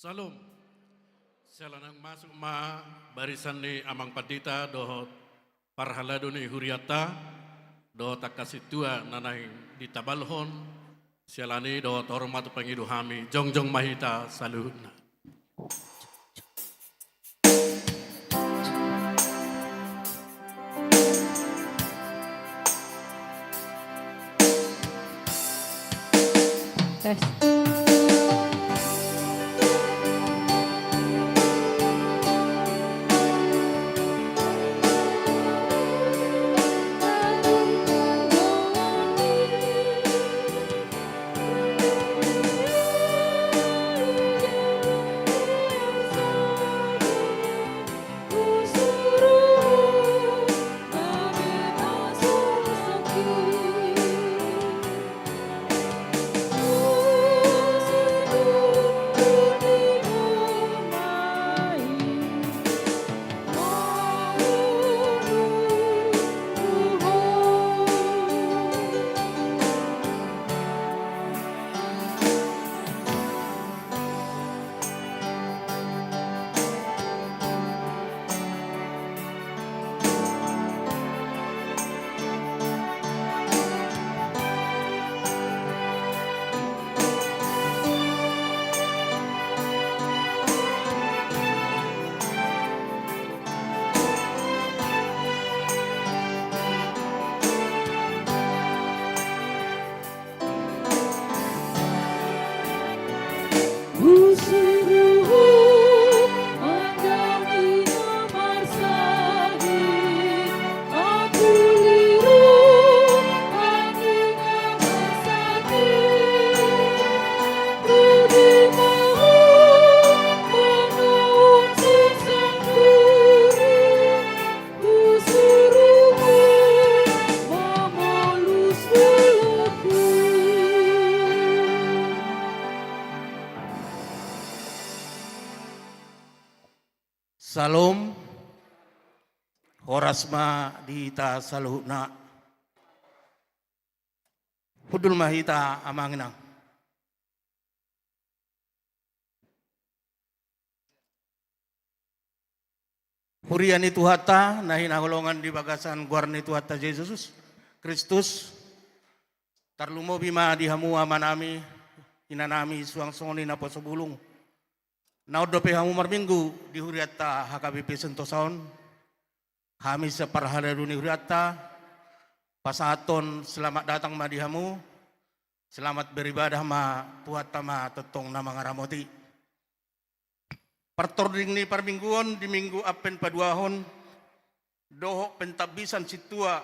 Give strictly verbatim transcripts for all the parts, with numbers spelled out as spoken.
Syalom. Siala naung masuk ma barisan ni Amang Pandita dohot parhalado ni hurianta, dohot angka sintua na naeng ditabalhon, siala ni dohot hormat pangido hami, jongjong ma hita saluhutna. Tes. Syalom. Horas ma di hita saluhutna. Hundul ma hita, amang inang. Huria ni Tuhanta na hinaholongan di bagasan goar ni Tuhanta Jesus Kristus, tarlumobi ma di hamu amanami, inanami, suang songon i naposo bulung, na on dope hamu marminggu di hurianta H K B P Sentosa on. Hami sian parhalado ni hurianta pasahathon selamat datang ma di hamu. Selamat beribadah ma, Tuhanta ma tongtong na mangaramoti. Partording ni parmingguon di Minggu Advent paduahon dohot pentabbisan sintua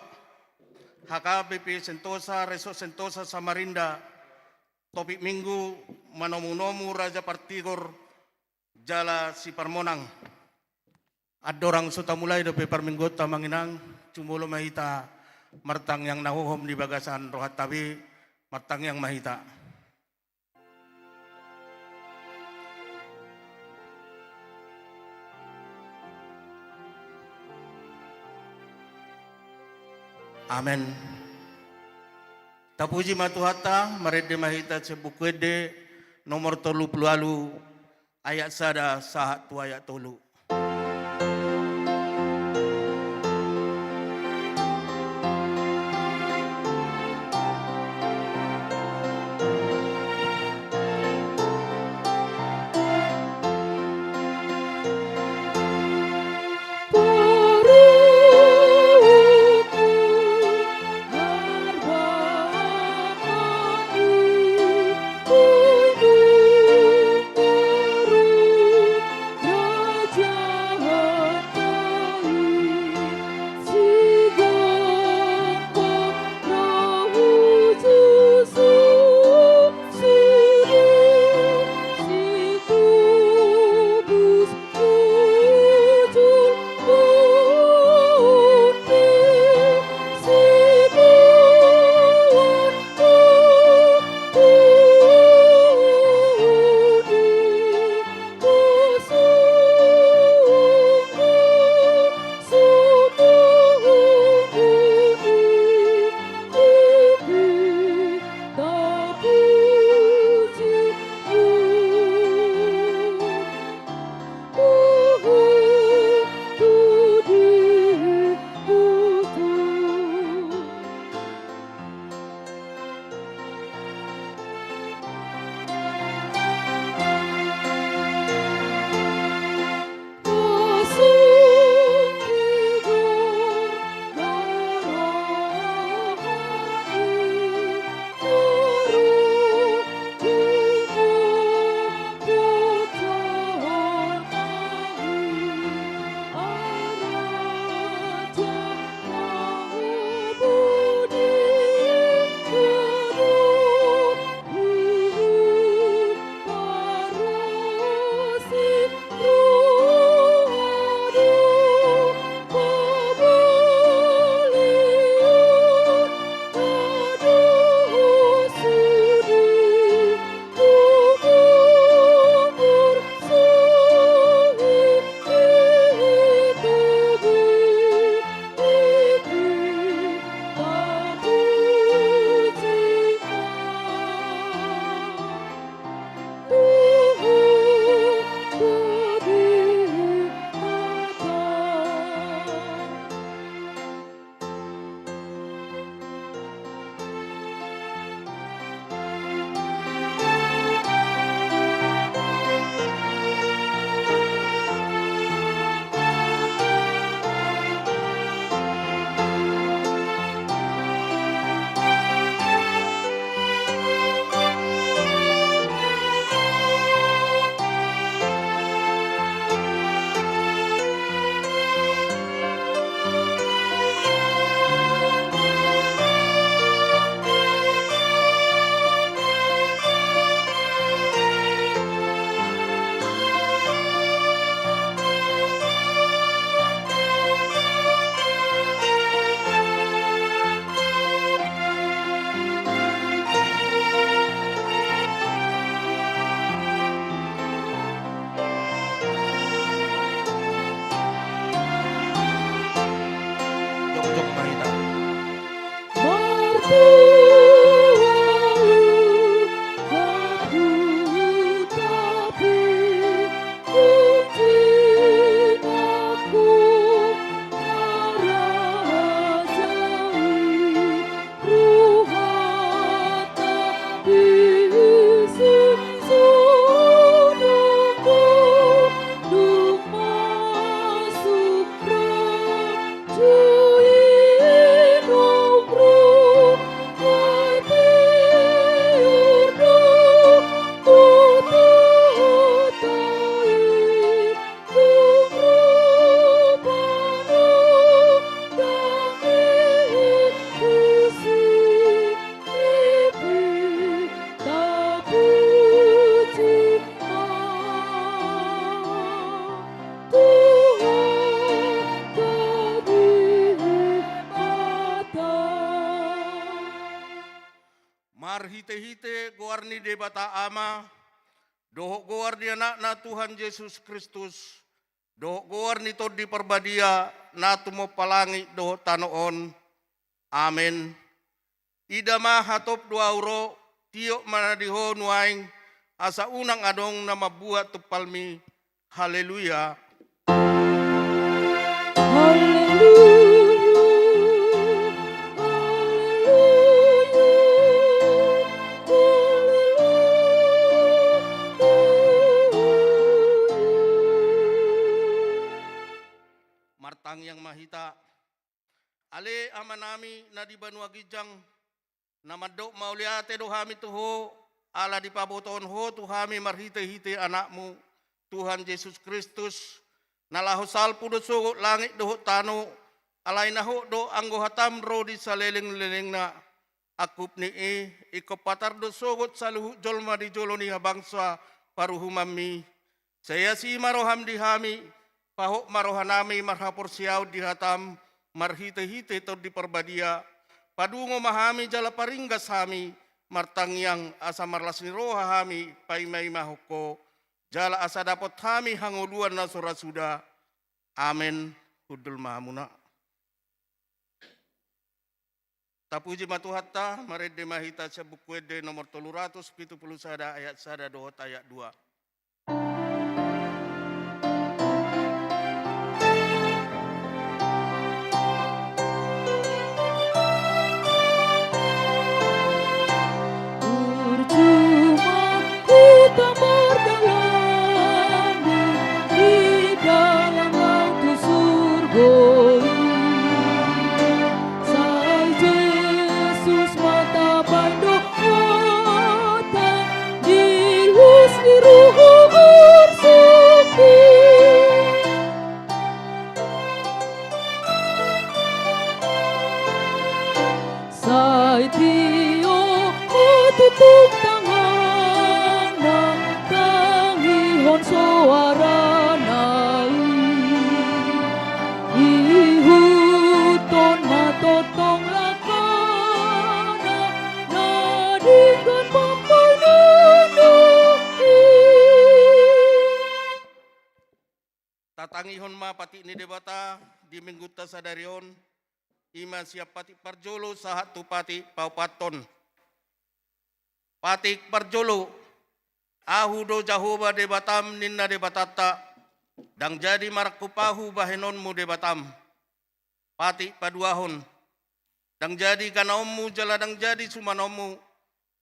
H K B P Sentosa, Resort Sentosa Samarinda, topik Minggu: Manomunomu Raja Partigor jala Siparmonang. Andorang so tamulai dope parmingguonta, amang inang, jumolo ma hita martangiang na hohom di bagasan rohanta be. Martangiang ma hita. Amen. Tapuji ma Tuhanta. Marende ma hita sian Buku Ende nomor tolu pulu ualu, ayat sada sahat tu ayat tolu. Marhitehite goar ni Debata Ama, dohot goar ni Anakna Tuhan Jesus Kristus, dohot goar ni Tondi Parbadia, na tumompa langit dohot tano on. Amen. Ida ma hatop do ahu ro, tiop ma na di ho nuaeng, asa unang adong na mambuat tumpalmi. Haleluya. Haleluya. Haleluya. Haleluya. Martangiang ma hita. Ale Amanami na di banua ginjang, na mandok mauliate do hami tu Ho, ala dipabotohon Ho tu hami marhitehite Anakmu, Tuhan Jesus Kristus, na laho salpu do sogot langit dohot tano, alai na hot do anggo hataM ro di salelenglelengna. Angkup ni i, ingkon patar do sogot saluhut jolma di jolo ni habangsa paruhumanMi. Sai asi ma rohaM di hami, pahot ma rohanami marhaporseaon di hataM, marhitehite Tondi Parbadia, padungo ma hami jala paringgas hami, martangiang asa marlas ni roha hami paimaimahon Ho, jala asa dapot hami hangoluan na so ra suda. Amen. Hundul ma hamuna. Tapuji ma Tuhanta, marende ma hita sian Buku Ende nomor tolu ratus pitu pulu sada ayat sada dohot ayat dua. Percuma hita mardalan di dalan laut tu surgo i. Sai Jesus ma tabaen dohot di luas ni roha orsik i. Sai tio ma tutu tanganna, tangihon soarana i. Ihuthon ma tongtong langkana, na denggan mambaen anak i. Tatangihon ma patik ni Debata di Minggunta sadari on, i ma sian patik parjolo sahat tu patik paopathon. Patik parjolo, Ahu do Jahowa Debatam, ninna Debatanta, ndang jadi marangkup Ahu bahenonmu Debatam. Patik paduahon, ndang jadi ganaonmu jala ndang jadi sumanonmu,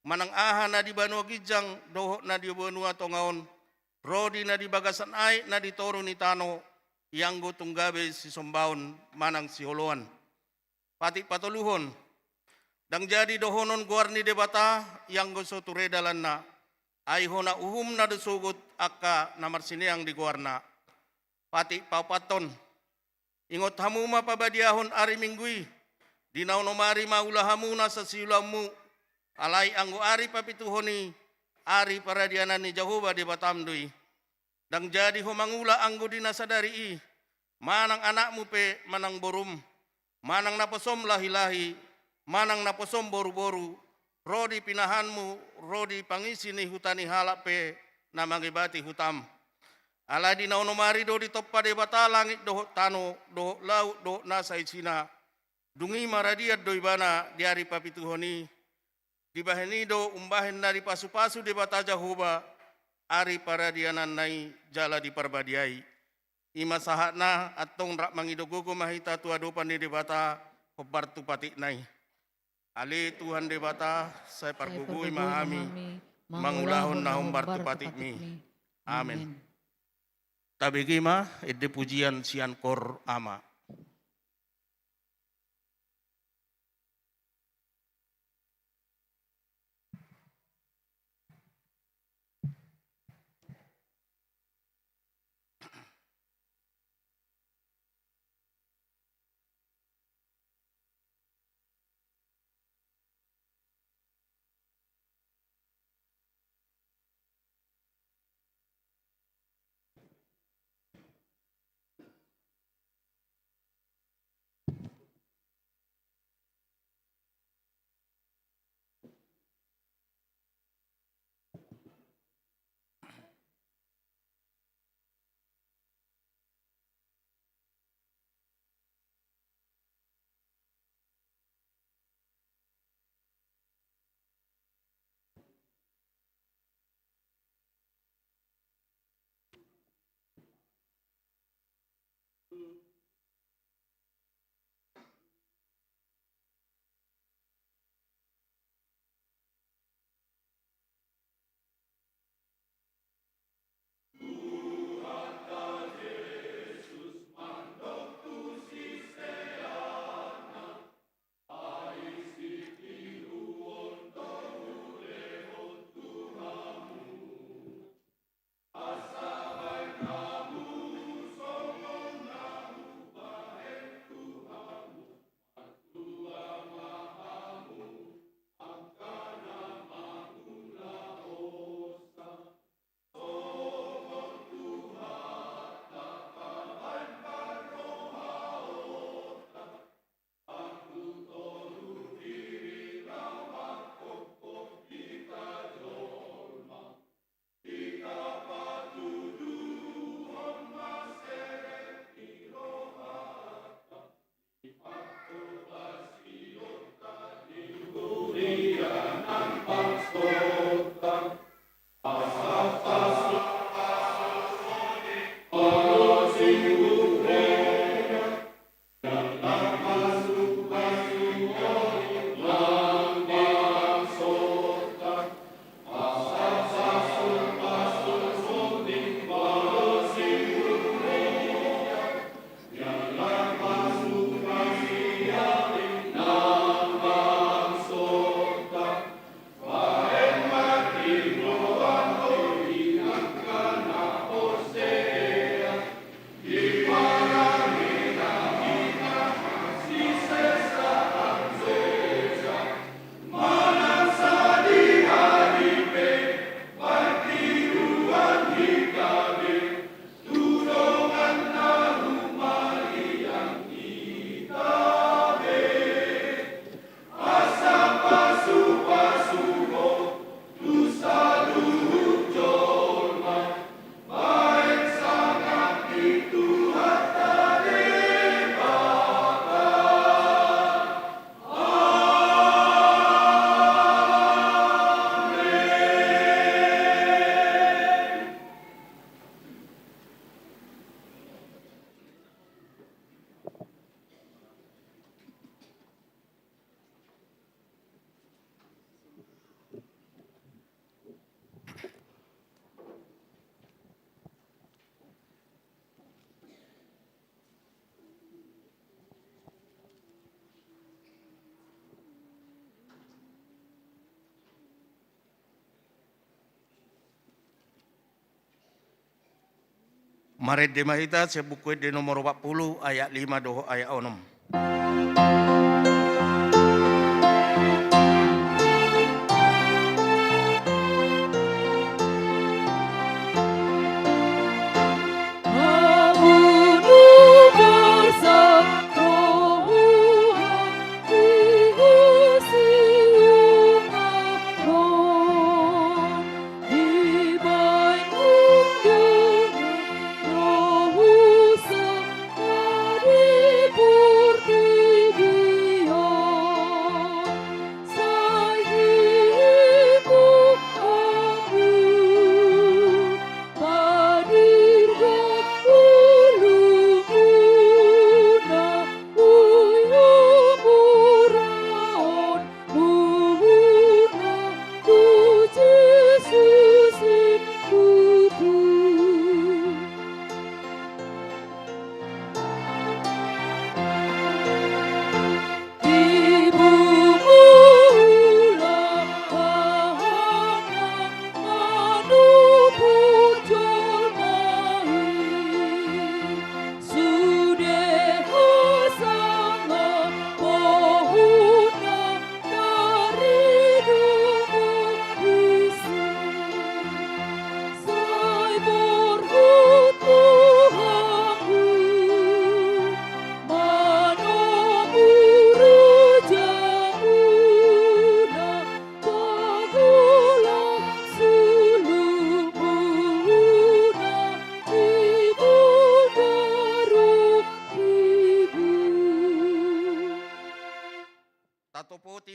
manang aha na di banua ginjang dohot na di banua tonga on, ro di na di bagasan aek na di toru ni tano, ianggo tung gabe sisombaon manang sioloan. Patik patoluhon, ndang jadi dohonon goar ni Debata, ianggo so ture dalanna, ai hona uhumna do sogot angka na marsineang di goarna. Patik paopathon, ingot hamu ma pabadiahon ari Minggu i, di na onom ari ma ula hamu nasa siulaonmu, alai anggo ari papituhon i, ari paradianan ni Jahowa Debatam do i. Ndang jadi ho mangula anggo di na sadari i, manang anakmu pe manang borum, manang naposom lahilahi, manang naposom boruboru, ro di pinahanmu, ro di pangisi ni huta ni halak pe na mangebati hutam. Alai di na onom ari do ditompa Debata langit dohot tano, dohot laut, dohot nasa isina. Dung i maradian do ibana di ari papituhon i, dibahen i do umbahen na dipasupasu Debata Jahowa ari paradiananna i jala diparbadiai. I ma sahatna, antong rap mangido gogo ma hita tu adopan ni Debata, hombar tu patikna i. Ale Tuhan Debata, sai pargogoi ma hami mangulahon na hombar tu patikmi. Amen. Tabege ma ende pujian sian Kor Ama. Marende ma hita sian Buku Ende nomor opat pulu, ayat lima dohot ayat onom.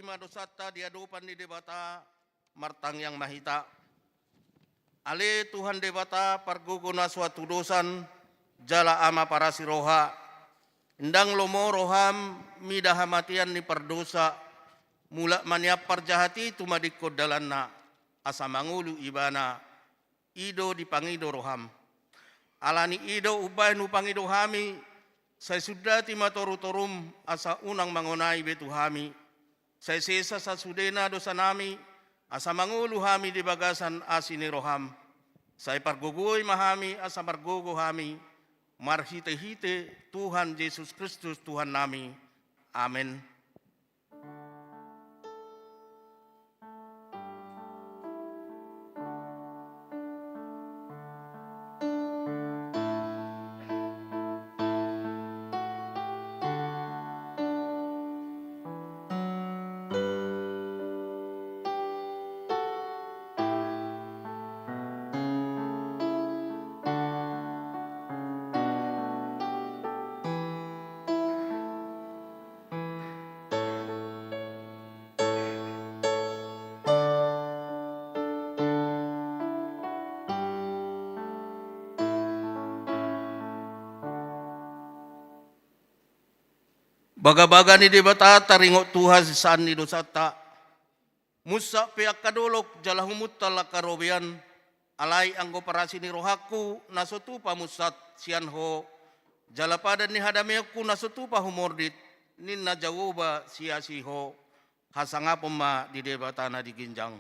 Ima dosanta di adopan ni Debata, martangiang ma hita. Ale Tuhan Debata, pargogo na so hatudosan, jala Ama parasi roha, ndang lomo roham mida hamatean ni pardosa, mulak maniap parjahat i tumadingkon dalanna, asa mangolu ibana, i do dipangido roham. Ala ni i do umbahen hupangido hami, sai sundati ma torutorum, asa unang mangonai be tu hami. Sai sesa sasudena dosanami, asa mangolu hami di bagasan asi ni roham. Sai pargogoi ma hami, asa margogo hami, marhitehite Tuhan Jesus Kristus Tuhannami. Amen. Bagabaga ni Debata taringot tu hasesaan ni dosanta. Munsat pe angka dolok jala humuntal angka robean, alai anggo parasi ni rohangku na so tupa munsat sian Ho, jala padan ni hadameonku na so tupa humordit, ninna Jahowa siasi Ho. Hasangapon ma di Debata na di ginjang.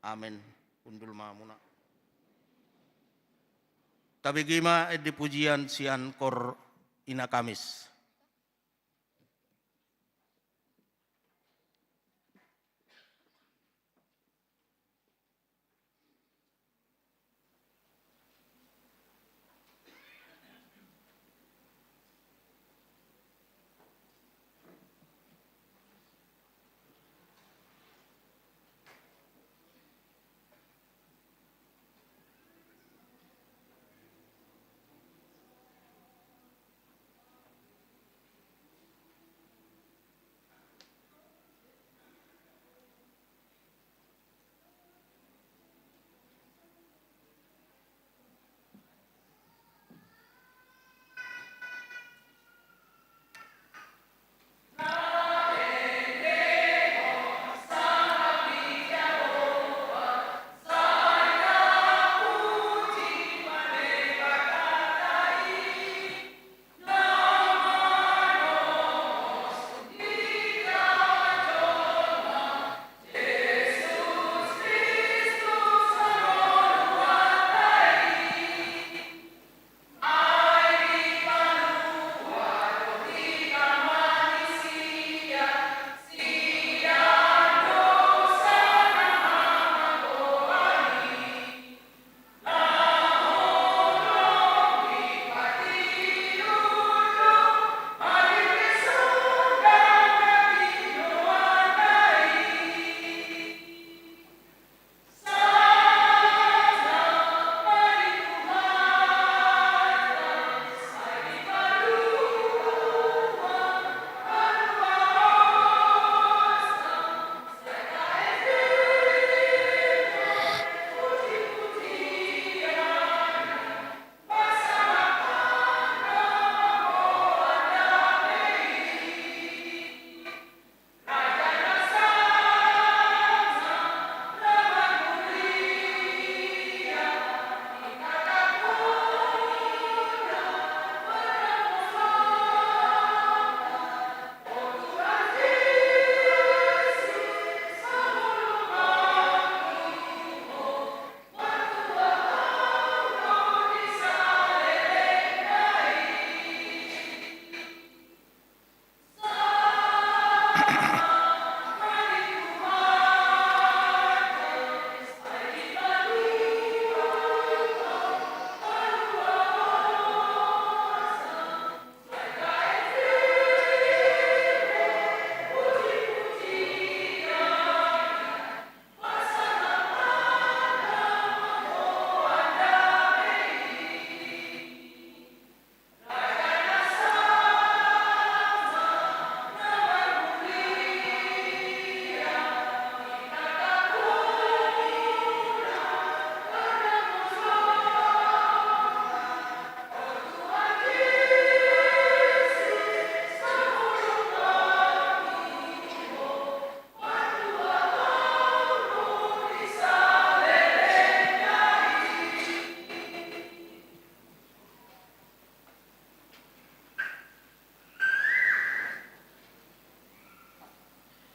Amen. Hundul ma hamuna. Tabege ma ende pujian sian Koor Ina Kamis.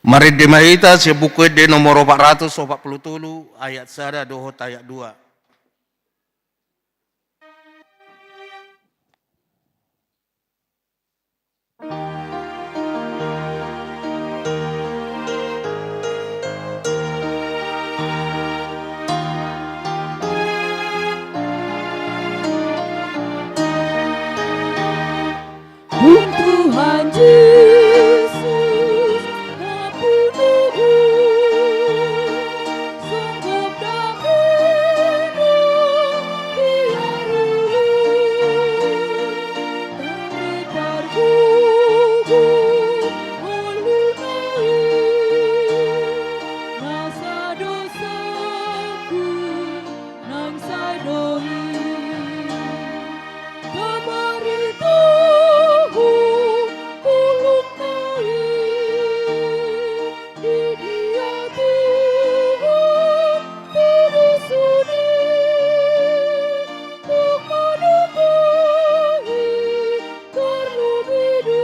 Marende ma hita sian Buku Ende nomor opat ratus opat pulu tolu, ayat sada dohot ayat dua. Dung Tuhan Jesus nampuna, songgop damena biar ulu, tarlitar gogo ngoluna i, nasa dosaku nang sai do i. Pamaritahu ulungna i di dia Tuhan piduson i, tung manambahi tarlobi do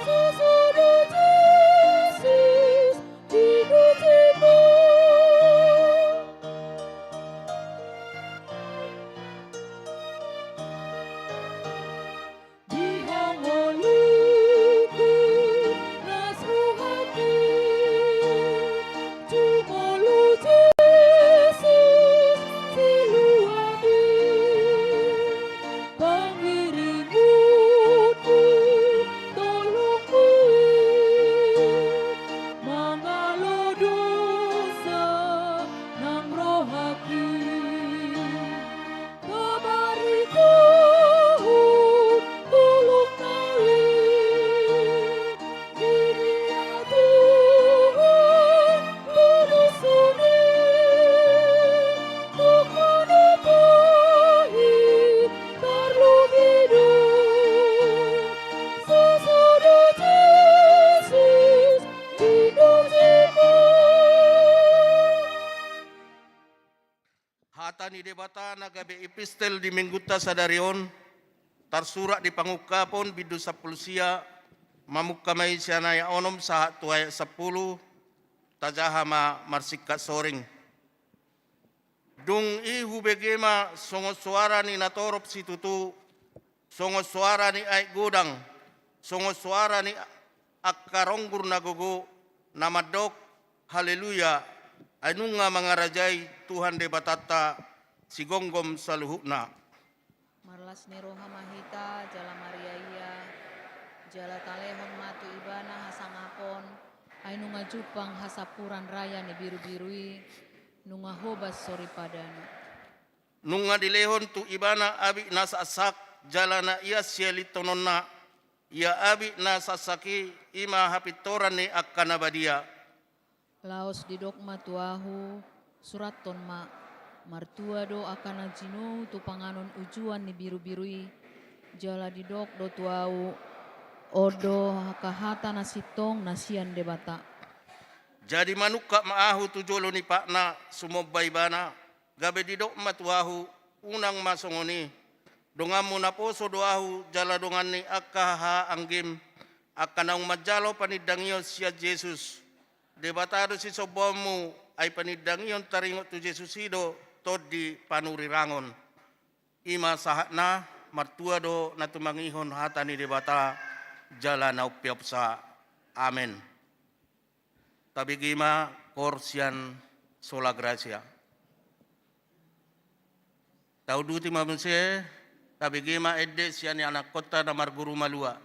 sasada Jesus di jolma. Di hangoluku las rohangku, jumolo Jesus siluangi, pangiringku tolongku i, mangalo dosa nang rohangki. Pamaritahu ulungna i di dia Tuhan piduson i, tung manambahi tarlobi do sasada Jesus di jolma. Hata ni Debata na gabe epistel di Minggunta sadari on, tarsurat di Pangungkapon bindu sampulu sia, mamungka ma i sian ayat onom sahat tu ayat sampulu. Tajaha ma marsingkat soring. Dung i hubege ma songon soara ni natorop situtu, songon soara ni aek godang, songon soara ni angka ronggur na gogo, na mandok: Haleluya! Ai nunga mangarajai Tuhan Debatanta sigomgom saluhutna. Marlas ni roha ma hita jala mariaia, jala talehon ma tu Ibana hasangapon, ai nunga jumpang hasampuran raya ni Birubiru i, nunga hobas soripadana. Nunga dilehon tu Ibana abit na saksak, jala na ias sialinhononna. Ia abit na saksak i, i ma hapintoran ni angka na badia. Laos didok ma tu ahu: Surathon ma: Martua do angka na jinou tu panganon ujuan ni Birubiru i. Jala didok do tu ahu: On do angka hata na sintong na sian Debata. Jadi manungkap ma ahu tu jolo ni patna, sumomba Ibana. Gabe didok ma tu ahu: Unang ma songon i. Donganmu naposo do ahu jala dongan ni angka hahaanggim, angka naung manjalo panindangion sian Jesus. Debata do sisombaonmu, ai panindangion taringot tu Jesus i do tondi panurirangon. I ma sahatna. Martua do na tumangihon hata ni Debata jala na umpeopsa. Amen. Tabege ma koor sian Sola Gratia. Tauduti ma muse, tabege ma ende sian ianakkonta na marguru malua.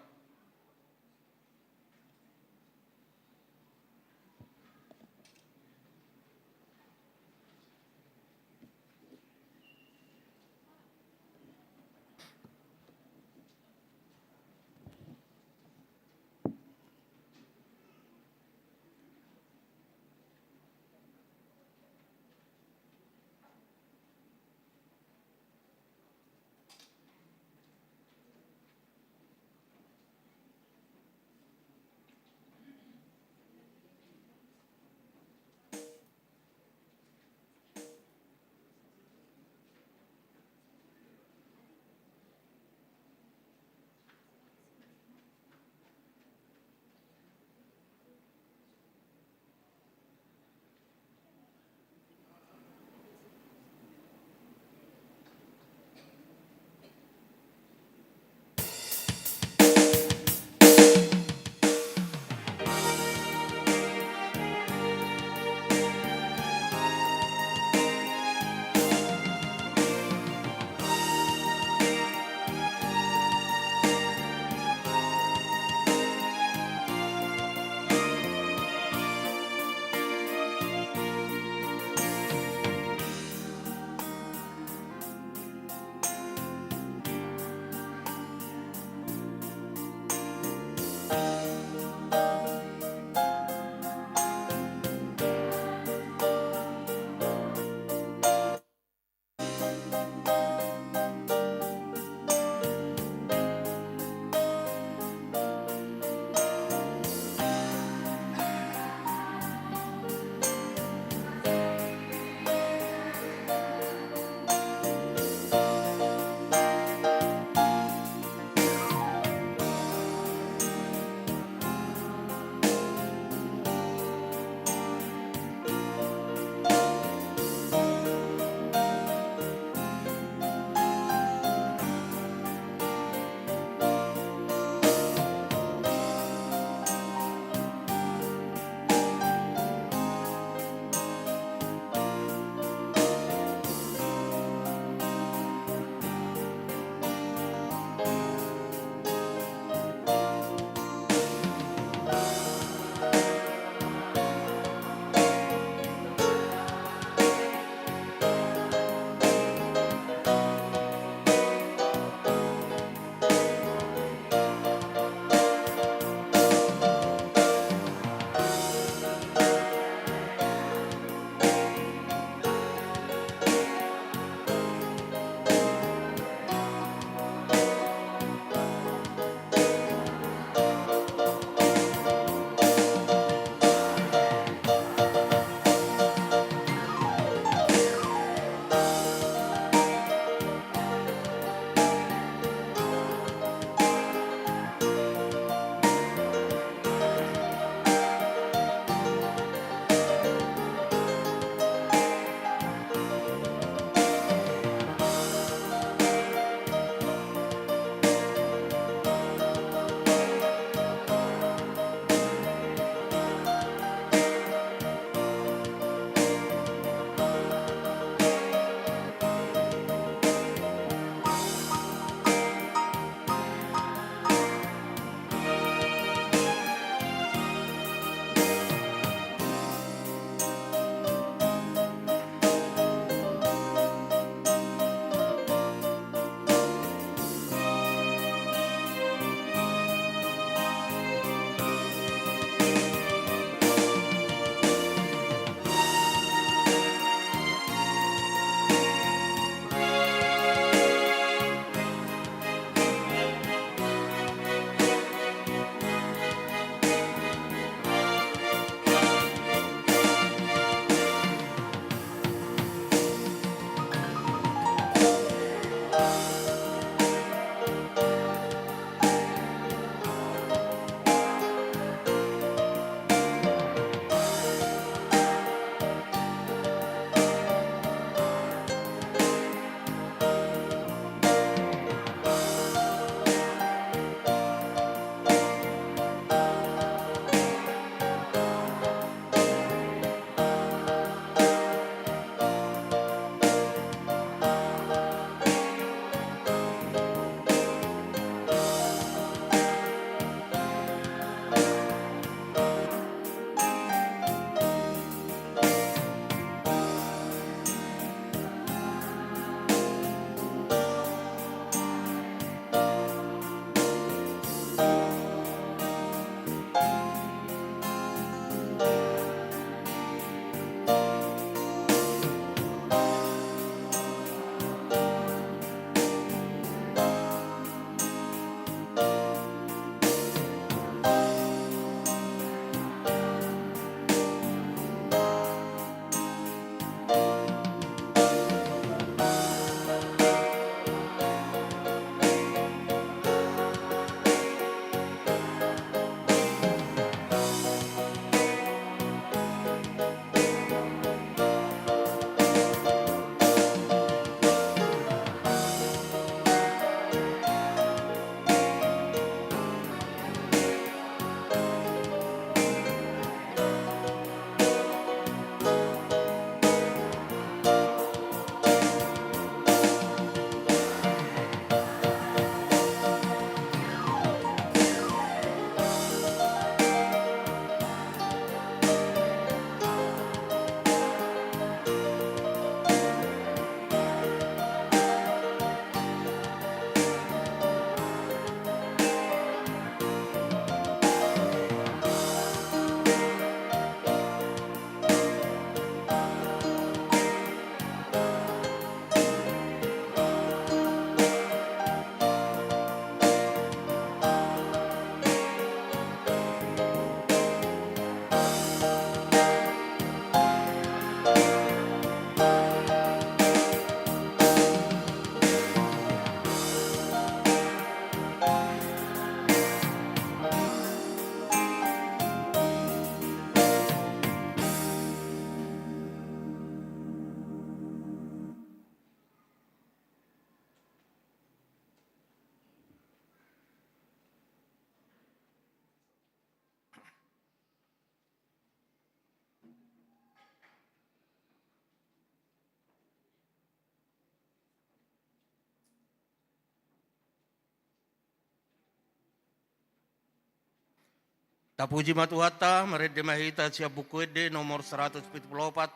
Tapuji ma Tuhanta, marende ma hita sian Buku Ende nomor saratus pitu pulu opat,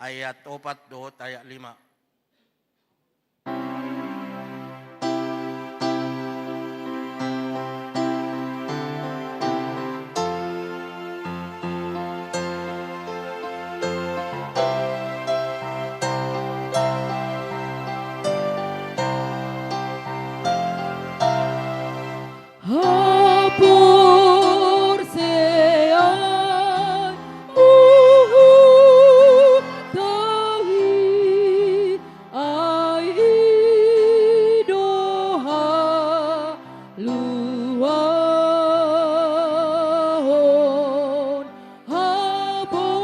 ayat opat dohot ayat lima. Haporseaonmu tahi, ai i do haluahon habosi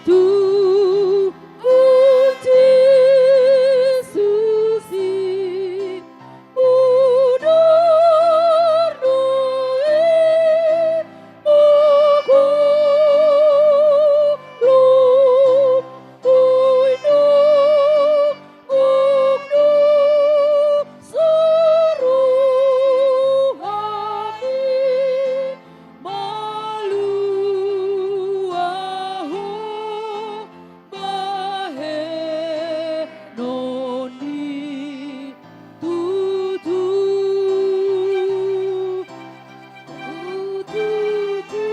tu Jesus i. Udur do i mangolom, ai nungnung do saroha i maluahon bahenon ni tutu. Tutu.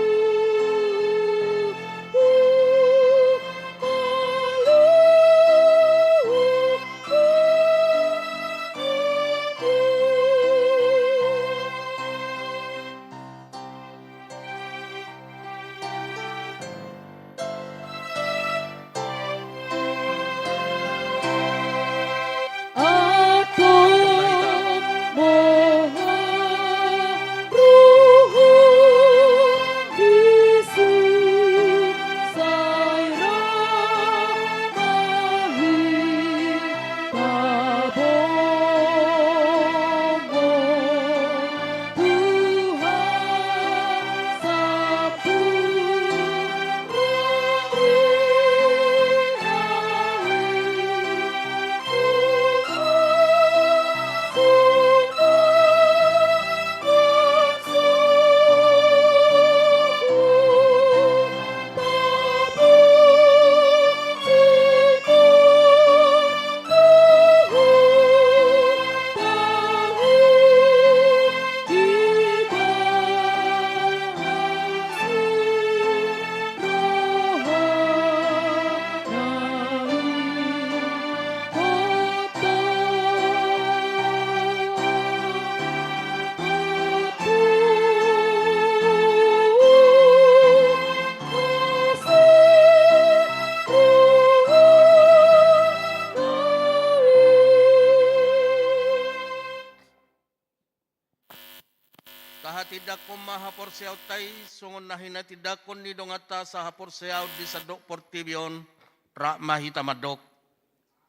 Tahatindangkon ma haporseaonta i, songon na hinatindangkon ni donganta sahaporseaon di sandok portibi on, rap ma hita mandok.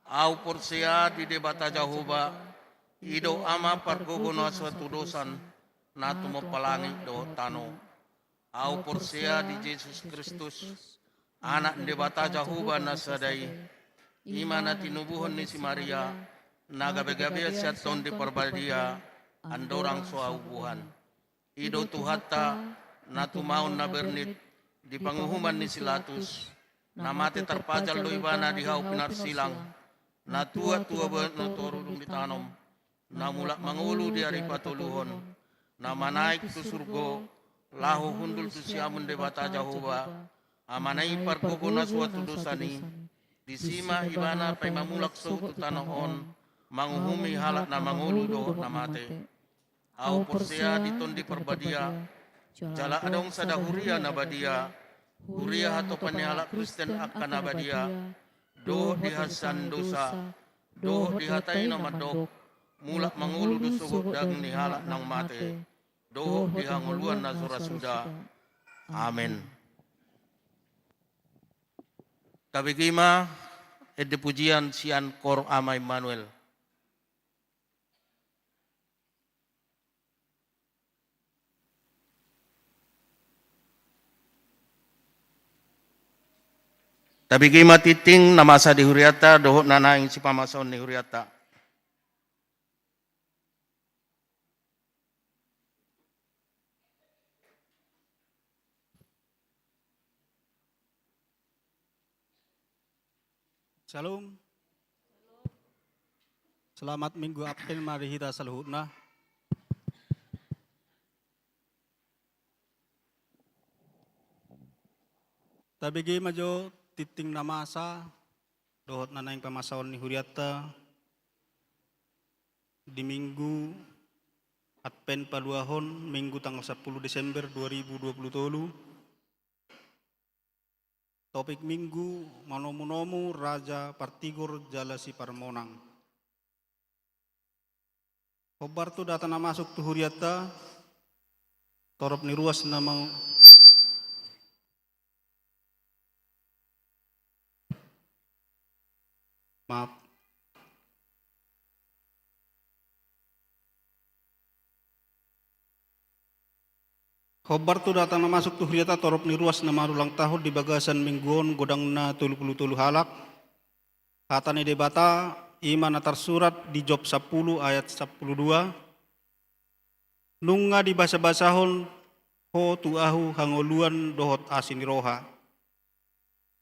Ahu porsea di Debata Jahowa, i do Ama pargogo na so hatudosan, na tumompa langit dohot tano. Ahu porsea di Jesus Kristus, Anak ni Debata Jahowa na sada i, i ma na tinubuhon ni si Maria, na gabegabean sian Tondi Parbadia, andorang so haubuhan. I do Tuhanta, na tumaon na bernit di panguhuman ni si Latus, na mate tarpajal do ibana di hau pinarsilang, na tuat tu ababan na toru dung ditanom, na mulak mangolu di ari patoluhon, na manaek tu surgo, laho hundul tu siamun Debata Jahowa, Amana i pargogo na so hatudosan i, disi ma ibana paima mulak sogot tu tano on, manguhumi halak na mangolu dohot na mate. Ahu porsea di Tondi Parbadia, jala adong sada huria na badia, huria hatopan ni halak Kristen angka na badia, dohot di hasesaan dosa, dohot di hata i na mandok, mulak mangolu do sogot daging ni halak naung mate, dohot di hangoluan na so ra suda. Amen. Tabege ma ende pujian sian Kor Ama Immanuel. Tabege ma tingting na masa di hurianta dohot na naeng sipamasaon ni hurianta. Shalom. Selamat Minggu Advent ma di hita saluhutna. Tabege ma jo tingting na masa dohot na naeng pamasaon ni hurianta di Minggu Advent paduahon, Minggu tanggal sapuluh Desember dua ribu dua puluh tolu. Topik Minggu: Manomunomu raja partigor jala siparmonang. Hombar tu data na masuk tu hurianta, torop ni ruas na ma-, maaf. Hombar tu data na masuk tu hurianta, torop ni ruas na marulang tahun di bagasan Minggu on godangna tolu pulu tolu halak. Hata ni Debata i ma na tarsurat di Job sampulu ayat sampulu dua: Nunga dibasabasahon Ho tu ahu hangoluan dohot asi ni roha,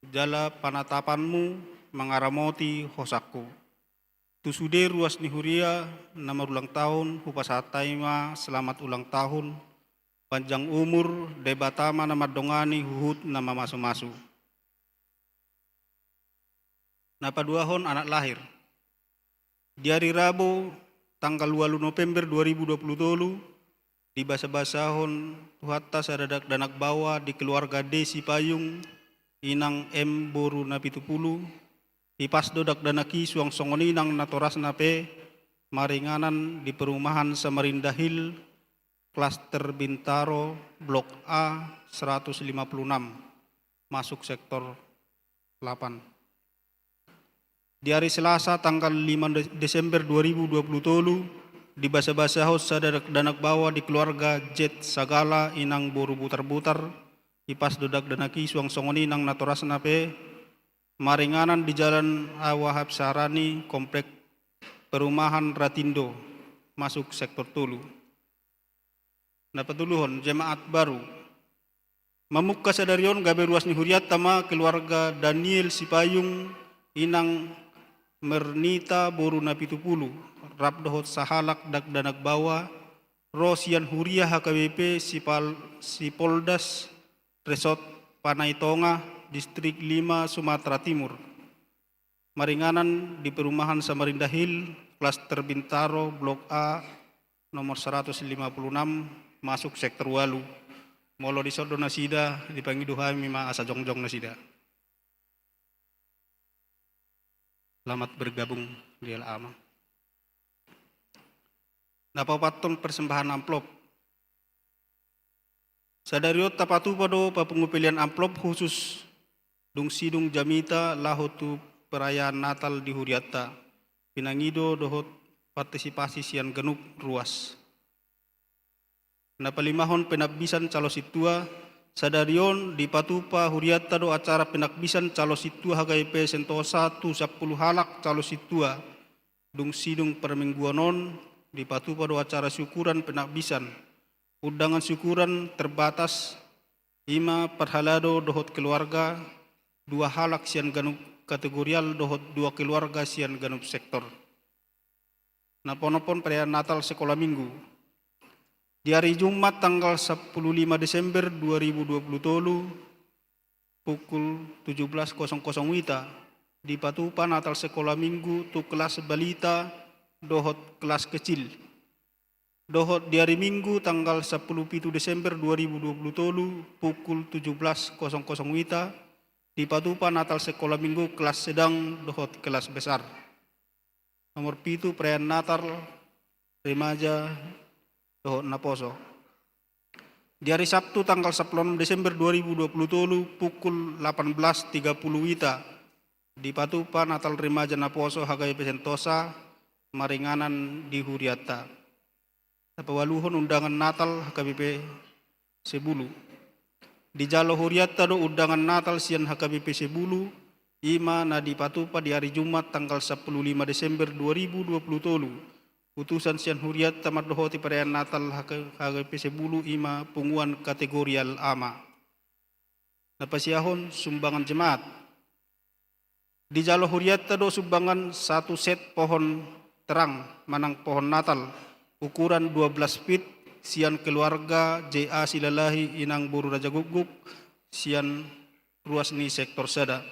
jala panatapanmu mangaramoti hosangku. Tu sude ruas ni huria na marulang tahun, hupasahat hami ma selamat ulang tahun, panjang umur, Debata ma na mandongani huhut na mamasumasu. Na paduahon, anak lahir. Di ari Rabu tanggal ualu November dua ribu dua puluh tolu, dibasabasahon Tuhanta sada dakdanak baoa di keluarga D Sipayung, inang M boru Napitupulu. Hipas do dakdanak i suang songon i nang natorasna pe, maringanan di perumahan Samarinda Hill, klaster Bintaro, blok A seratus lima puluh enam, masuk sektor delapan. Di ari Selasa tanggal lima De-, Desember dua ribu dua puluh tolu, dibasabasahon sada dakdanak baoa di keluarga Z Sagala, inang boru Butarbutar. Hipas do dakdanak i suang songon i nang natorasna pe, maringanan di Jalan Awa Habsarani, komplek perumahan Ratindo, masuk sektor tolu. Na patoluhon, jemaat baru. Mamungka sadari on gabe ruas ni hurianta ma keluarga Daniel Sipayung, inang Mernita boru Napitupulu, rap dohot sahalak dakdanak baoa, ro sian huria H K B P Sipal-, Sipoldas Resort Panai Tongah, Distrik lima, Sumatera Timur. Maringanan di perumahan Samarinda Hill, klaster Bintaro, blok A, nomor seratus lima puluh enam, masuk sektor ualu. Molo dison do nasida, dipangido hami ma asa jongjong nasida. Selamat bergabung di L A, Amang. Na paopathon, persembahan amplop. Sadari on tapatupa do papungu pelean amplop khusus dung sidung jamita laho tu perayaan Natal di hurianta, pinangido dohot partisipasi sian ganup ruas. Na palimahon, penambisan calon sintua. Sadari on dipatupa hurianta do acara penambisan calon sintua H K B P Sentosa tu sampulu halak calon sintua. Dung sidung parmingguan on, dipatupa do acara syukuran penambisan. Undangan syukuran terbatas, i ma parhalado dohot keluarga, dua halak sian ganup kategorial dohot dua keluarga sian ganup sektor. Na paonomhon, perayaan Natal Sekolah Minggu. Di ari Jumat tanggal sampulu lima Desember dua ribu dua puluh tolu, pukul tujuh belas kosong kosong WITA, dipatupa Natal Sekolah Minggu tu kelas balita dohot kelas kecil. Dohot di ari Minggu tanggal sampulu pitu Desember dua ribu dua puluh tolu, pukul tujuh belas kosong kosong WITA, dipatupa Natal Sekolah Minggu kelas sedang dohot kelas besar. Nomor pitu, perayaan Natal remaja dohot naposo. Di ari Sabtu tanggal sampulu onom Desember dua ribu dua puluh tolu, pukul delapan belas tiga puluh WITA, dipatupa Natal remaja naposo H K B P Sentosa, maringanan di hurianta. Na paualuhon, undangan Natal H K B P Sebulu. Dijalo hurianta do undangan Natal sian H K B P Sebulu, i ma na dipatupa di ari Jumat tanggal sampulu lima Desember dua ribu dua puluh tolu. Utusan sian hurianta mandohoti perayaan Natal H K, H K B P Sebulu, i ma punguan kategorial A ma. Na pasiahon, sumbangan jemaat. Dijalo hurianta do sumbangan satu set pohon terang manang pohon Natal ukuran dua belas feet sian keluarga J A Silalahi inang boru Raja Gukguk sian ruas ni sektor sada.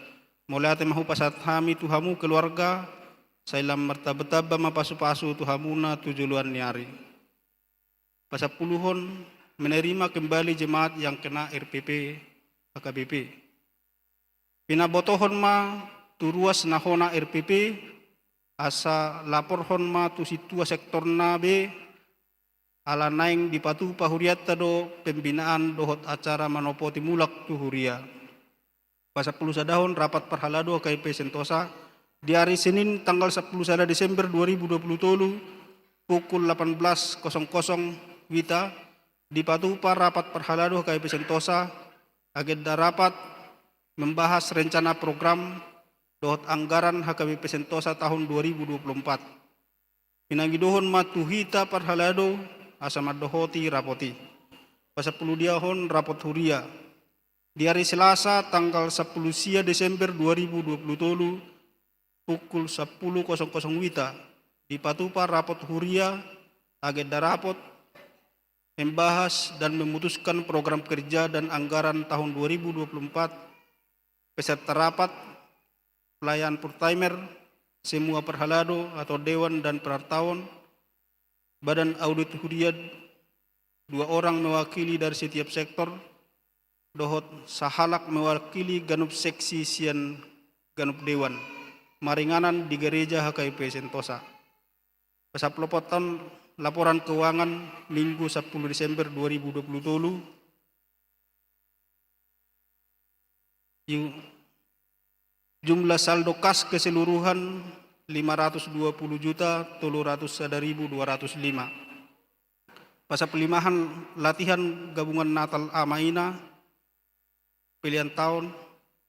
Mauliate ma hupasahat hami tu hamu keluarga, sai lam martamba-tamba ma pasu-pasu tu hamuna tu joloan ni ari. Pasampuluhon, menerima kembali jemaat yang kena R P P H K B P. Pinabotohon ma tu ruas na hona R P P, asa laporhon ma tu sintua sektorna be, ala naeng dipatupa hurianta do pembinaan dohot acara manopoti mulak tu huria. Pasampulusadahon, rapat parhalado H K B P Sentosa. Di ari Senin tanggal sampulu sada Desember dua ribu dua puluh tolu, pukul delapan belas kosong kosong WITA, dipatupa rapat parhalado H K B P Sentosa, agenda rapat membahas rencana program dohot anggaran H K B P Sentosa tahun dua ribu dua puluh empat. Pinangidohon ma tu hita parhalado asa mandohoti rapot i. Pasampuludahon, rapot huria. Di ari Selasa tanggal sampulu sia Desember dua ribu dua puluh tolu, pukul sampulu kosong kosong WITA, dipatupa rapot huria, agenda rapot, membahas dan memutuskan program kerja dan anggaran tahun dua ribu dua puluh empat, peserta rapat, pelayan full timer, semua parhalado atau dewan dan parhalado, badan audit huria, dua orang mewakili dari setiap sektor, dohot sahalak mewakili ganup seksi sian ganup dewan, maringanan di gereja H K B P Sentosa. Pasampuluopathon, laporan keuangan Minggu sampulu Desember dua ribu dua puluh tolu. Ju-, jumlah saldo kas keseluruhan lima ratus dua puluh juta tolu ratus sada ribu dua ratus lima. Pasampululimahon, latihan gabungan Natal Ama Ina, pelean taon,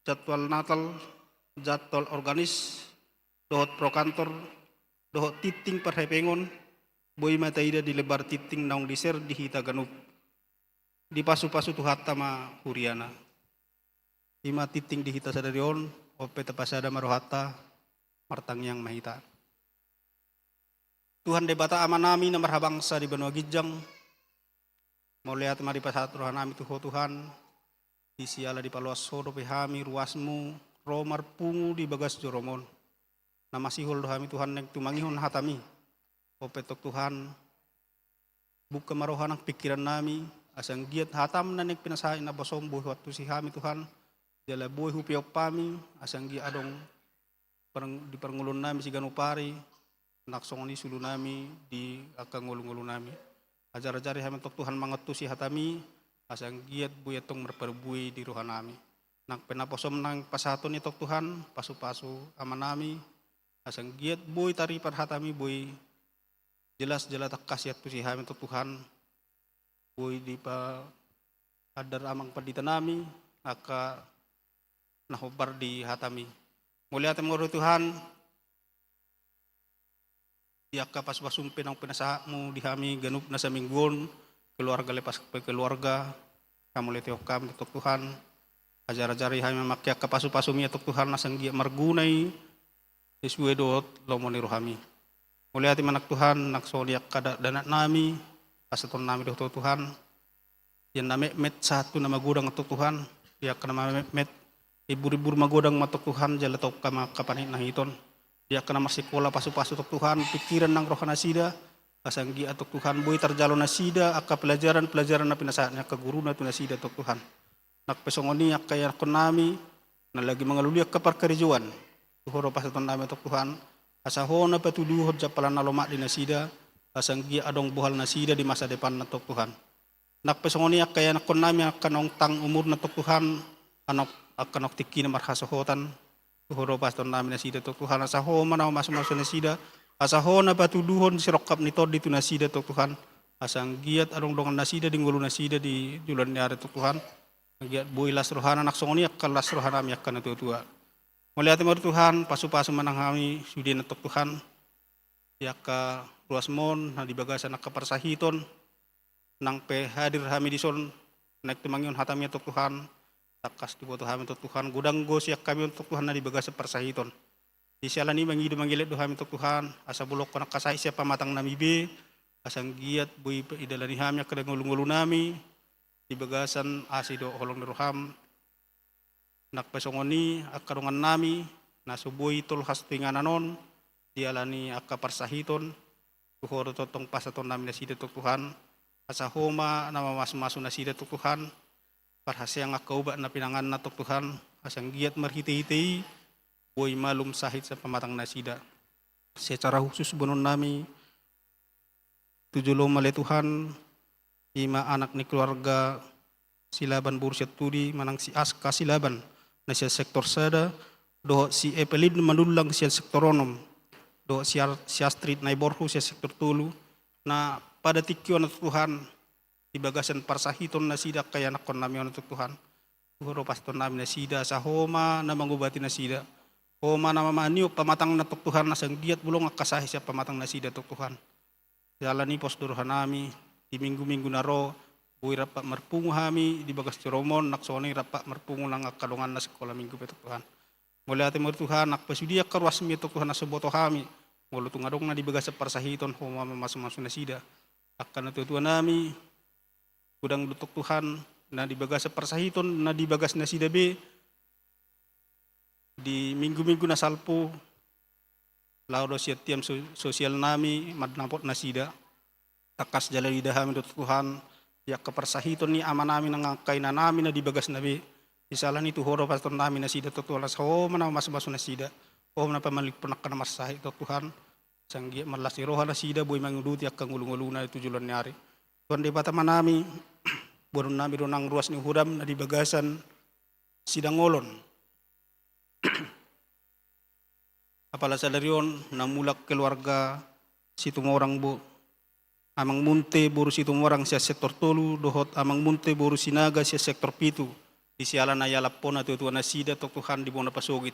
jadwal Natal, jadwal organis, dohot prokantor, dohot tingting parhepengon, boi ma taida di lembar tingting naung di-share di hita ganup. Dipasu-pasu Tuhanta ma huriana. I ma tingting di hita sadari on, on pe tapasada ma rohanta, martangiang ma hita. Tuhan Debata Amanami na marhabangsa di banua ginjang, mauliate ma dipasahat rohanami tu Ho Tuhan, di siala dipaloas Ho dope hami ruasmu, ro marpungu di bagas joroMon. Na masihol do hami Tuhan naeng tumangihon hataMi. On pe tong Tuhan, buka ma roha nang pingkirannami, asa anggiat hataM na naeng pinasahat i na bosom boi huantusi hami Tuhan, jala boi hupeop hami, asa anggiat adong parng-, di parngoluonnami siganup ari, nang songon i suhutnami di angka ngolu-ngolunami. Ajar-ajari hami tong Tuhan mangantusi hataMi, asa anggiat boi antong marparbue di rohanami. Nang pe na bosom naeng pasahaton i tong Tuhan, pasu-pasu Amanami, asa anggiat boi taripar hataMi, boi jelas-jelas tangkas iantusi hami tong Tuhan, boi dipaandar amang panditanami angka na hombar di hataMi. Mauliate ma roha Tuhan, di angka pasu-pasum pe naung pinasahatMu di hami ganup na saminggu on, keluarga lepas pe keluarga, hamuliateon hami tong Tuhan, ajar-ajari hami mangke angka pasu-pasum i tong Tuhan, asa anggiat marguna i sesuai dohot lomo ni rohaMi. Mauliate ma nang Tuhan, nang songon i angka da-, dakdanaknami, pasahatonnami dohot Ho Tuhan, ia na metmet sahat tu na magodang tong Tuhan, ia angka na metmet, ibur-ibur magodang ma tong Tuhan, jala tongka ma angka panit na hiton. Ia angka na marsikola pasu-pasu tong Tuhan, pingkiran nang rohanasida, asa anggiat tong Tuhan, boi tarjalo nasida angka pelajaran-pelajaran na pinasahat ni angka guruna tu nasida tong Tuhan. Nang pe songon i angka ianakkonnami, na lagi mangalului angka parkarejoan, tu Ho do pasahatonnami tong Tuhan, asa Ho na patuduhon jampalan na lomak di nasida, asa anggiat adong bohal nasida di masa depanna tong Tuhan. Nang pe songon i angka ianakkonnami angka naung tang umurna tong Tuhan, angka naung tingkina marhasohotan, tu Ho do pasahatonnami nasida tong Tuhan, asa Ho ma na mamasu-masu nasida, asa Ho na patuduhon sirongkap ni tondi tu nasida tong Tuhan, asa anggiat adong dongan nasida di ngolu nasida di joloan ni ari tong Tuhan, anggiat boi las rohana nang songon i angka las rohanami angka natua-tua. Mauliate ma roha Tuhan, pasu-pasu ma nang hami sudena tong Tuhan, di angka ruasMon na di bagasan angka parsahiton, nang pe hadir hami dison, naeng tumangihon hataMi tong Tuhan, Tangkas diboto hami Antong Tuhan, godang do sian hami Antong Tuhan na di bagasan parsahiton. Di siala ni i mangido mangelek do hami Antong Tuhan, asa bolongkon angka sahit sian pamatang nami be, asa anggiat boi idalani hami angka ngolu-ngolu nami di bagasan asi dohot holong ni roham. Nang pe songon i angka dongan nami na so boi tolhas tu inganan on dialani angka parsahiton, tu Ho do tongtong pasahaton nami nasida Antong Tuhan, asa Ho ma na mamasu-masu nasida Antong Tuhan, parhaseang angka ubat na pinanganna Antong Tuhan, asa anggiat marhite-hite i boi malum sahit sian pamatang nasida. Secara khusus boanon nami tu jolom ale Tuhan, i ma anak ni keluarga Silaban boru Sianturi manang si Aska Silaban na sian sektor sada, dohot si Evelyn Manullang sian sektor onom, dohot si Ar-, si Astrid Naiborhu sian sektor tolu, na pada tingki on Antong Tuhan, di bagasan parsahiton nasida angka ianakhon nami on Antong Tuhan. Tu Ho do pasahaton nami nasida, asa Ho ma na mangobati nasida. Ho ma na mamaniop pamatangna Antong Tuhan, asa anggiat bolong angka sahit sian pamatang nasida Antong Tuhan. Siala ni i pos do roha nami, di minggu-minggu na ro, boi rap marpungu hami di bagas jolom on, nang songon i rap marpungu nang angka dongan na sikola minggu pe Antong Tuhan. Mauliate ma Ho Tuhan, nang pe sude angka ruasmi Antong Tuhan na so huboto hami, molo tung adong na di bagasan parsahiton, Ho ma mamasu-masu nasida. Angka natua-tua nami, godang do Antong Tuhan, na di bagasan parsahiton, na di bagas nasida be, di minggu-minggu na salpu, laho do sian tiam so-, sosial nami mandapot nasida. Tangkas jala diida hami do Antong Tuhan, di angka parsahiton ni ama nami nang angka ina nami na di bagasna be. Di siala ni i tu Ho do pasahaton nami nasida Antong Tuhan, asa Ho ma na mamasu-masu nasida. Ho ma na pamangidophon angka na marsahit Antong Tuhan. Asa anggiat marlas ni roha nasida boi manguduti angka ngolu-ngoluna tu joloan ni ari. Tuhan Debata Ama nami, boanon nami do nang ruas ni huriam na di bagasan sidang olon. Apala sadari on na mulak keluarga Situmorang bo, Amang Munte boru Situmorang sian sektor tolu, dohot Amang Munte boru Sinaga sian sektor pitu, di siala na ialaphon natua-tua nasida Antong Tuhan di bona pasogit.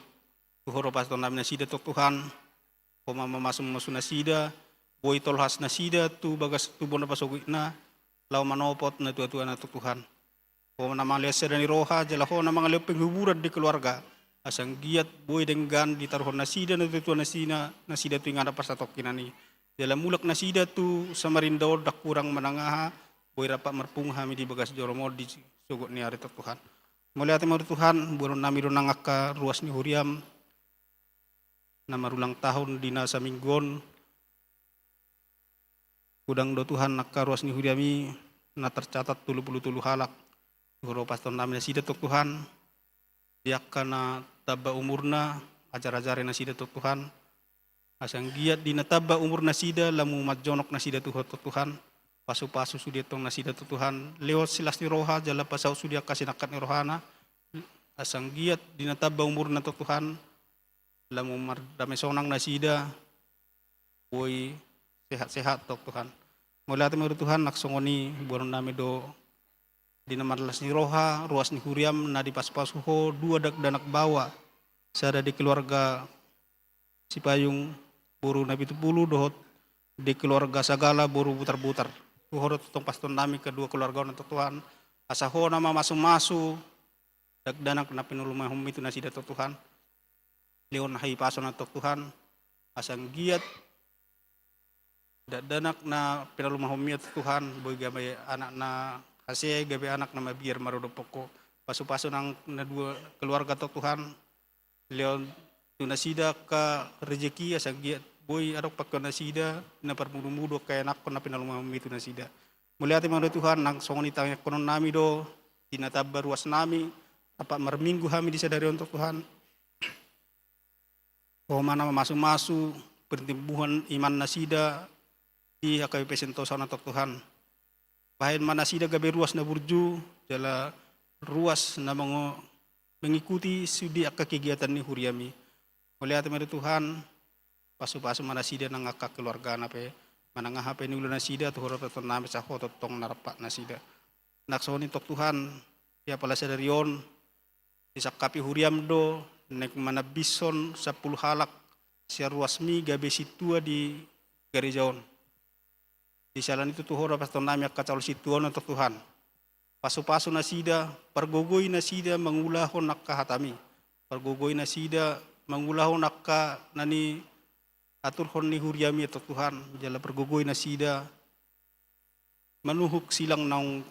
Tu Ho do pasahaton nami nasida Antong Tuhan, Ho ma mamasu-masu nasida, boi tolhas nasida tu bagas tu bona pasogitna, laho manopot natua-tuana Antong Tuhan. Ho na mangalean sada ni roha, jala Ho na mangalean penghiburan di keluarga. Asa anggiat boi denggan ditaruhon nasida natua-tua nasida, nasida tu inganan parsatongkinan i. Jala mulak nasida tu Samarinda on ndang hurang manang aha, boi rap marpungu hami di bagas jolom on di sogot ni ari Antong Tuhan. Mauliate ma Ho Tuhan, boanon nami do nang angka ruas ni huriam na marulang tahun di na saminggu on. Godang do Tuhan angka ruas ni huriam i na tercatat tolu pulu tolu halak. Tu Ho do pasahaton nami nasida Antong Tuhan, di angka na tamba umurna, ajar-ajari nasida Antong Tuhan. Asa anggiat di na tamba umur nasida, lamu manjonok nasida tu Ho Antong Tuhan. Pasu-pasu sude tong nasida Antong Tuhan, lehon silas ni roha, jala pasaut sude angka sinangkap ni rohana. Asa anggiat di na tamba umurna Antong Tuhan, lamu mardame sonang nasida, boi sehat-sehat Antong Tuhan. Mauliate ma Ho Tuhan, nang songon i boanon nami do di na marlas ni roha, ruas ni huriam na dipasu-pasu Ho, dua dakdanak baoa, sada di keluarga Sipayung boru Napitupulu, dohot di keluarga Sagala boru Butarbutar. Tu Ho do tongtong pasahaton nami kedua keluarga on Antong Tuhan, asa Ho na mamasu-masu dakdanak na pinalumahonmi tu nasida Antong Tuhan. Lehon hahipason Antong Tuhan, asa anggiat dakdanak na pinalumahonmi Antong Tuhan, boi gabe anak na hasea, gabe anak na mabiar maradophon Ho. Pasu-pasu nang na dua keluarga Antong Tuhan, lehon tu nasida angka rejeki, asa anggiat boi adong pangkeon nasida, na parmudu-mudu angka ianakhon na pinalumahonmi tu nasida. Mauliate ma Ho Tuhan, nang songon i tangianghonon nami do, di na tamba ruas nami, rap marminggu hami di sadari on Antong Tuhan. Ho ma na mamasu-masu, pertumbuhan iman nasida di H K B P Sentosa on Antong Tuhan. Bahen ma nasida gabe ruas na burju, jala ruas na mango-, mengikuti sude angka kegiatan ni huriam i. Mauliate ma Ho Tuhan, pasu-pasu ma nasida nang angka keluargana pe, manang aha pe niula nasida, tu Ho do pasahaton nami asa Ho tongtong na rap nasida. Nang songon i Antong Tuhan, di apala sadari on, disangkapi huriam do, naeng manambishon sampulu halak sian ruasmi gabe sintua di gareja on. Di siala ni i tu Ho do pasahaton nami angka calon sintua on Antong Tuhan. Pasupasu nasida, pargogoi nasida mangulahon angka hatami. Pargogoi nasida mangulahon angka na niaturhon ni huriami, Tuhan Tuhan, jala pargogoi nasida manuhuk silang naung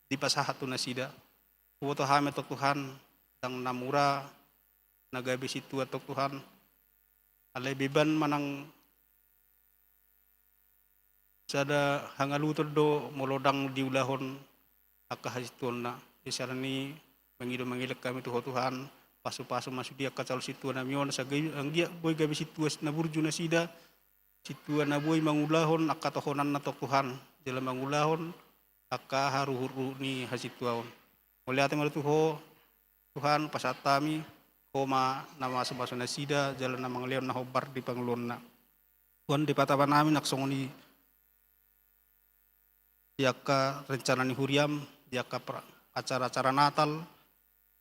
dipasahat tu nasida. Huboto hami, Tuhan Tuhan, ndang na mura na gabe sintua, Tuhan Tuhan. Alai beban manang sada hangaluton do molo ndang diulahon angka hasintuonna. Di siala ni i mangido mangelek hami tu Ho Tuhan, pasupasu ma sude angka calon sintuanami on, asa anggiat boi gabe sintua na burju nasida, sintua na boi mangulahon angka tohonanna, Tuhan Tuhan, jala mangulahon angka aha, ruhut-ruhut ni hasintuaon. Mauliate ma tu Ho Tuhan, pasahat hami, Ho ma na mamasumasu nasida jala na mangalehon na hombar di pangoluonna. Tuhan Debata Amanami, nang songon i di angka rencana ni huriam, di angka pra-, acara-acara Natal,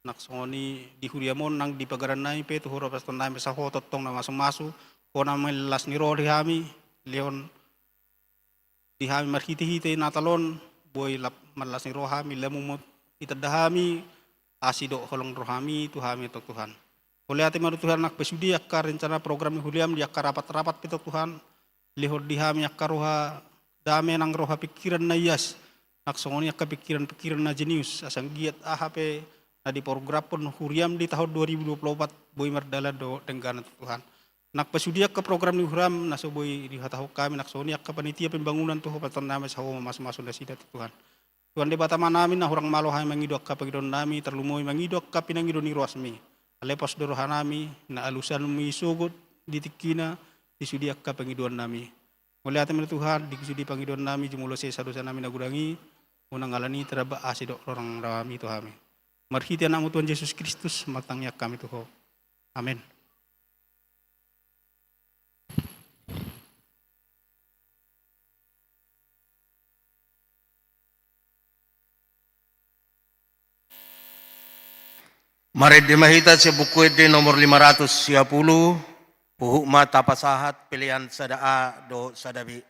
nang songon i di huriam on, nang di pagarannami pe tu Ho do pasahatonnami, asa Ho tongtong na mamasumasu, Ho na mangallas ni roha di hami, lehon di hami marhitehite Natal on, boi lap-, mangallas ni roha hami, lam mumut itanda hami asi dohot holong ni rohami tu hami, Tuhan Tuhan. Mauliate ma tu Ho Tuhan, nang pe sude angka rencana program ni huriam, di angka rapat-rapat pe, Tuhan Tuhan, lehon di hami angka roha dame nang roha pingkiran na ias, nang songon i angka pingkiran-pingkiran na jenius, asa anggiat aha pe na diprogramhon huriam di taon dua ribu dua puluh opat boi mardalan dohot denggan, Tuhan Tuhan. Nang pe sude angka program ni huriam na so boi dihatahon hami, nang songon i angka panitia pembangunan tu Ho pasahatonnami, asa Ho mamasumasu nasida, Tuhan Tuhan. Tuhan Debata Amanami, na hurang malo hami mangido angka pangidoannami, tarlumobi mangido angka pinangido ni ruasmi. Alai pos do rohanami, na alusanmi sogot di tingkina di sude angka pangidoannami. Mauliate ma tu Ho Tuhan, di sude pangidoannami, jumolo sesa dosanami na godang i, unang ala ni i taramba asi dohot roha ni rohami tu hami. Marhite Anakmu Tuhan Jesus Kristus martangiang hami tu Ho. Amen. Marende ma hita sian Buku Ende nomor lima ratus sia pulu, huhut ma tapasahat pelean sada A dohot sada B.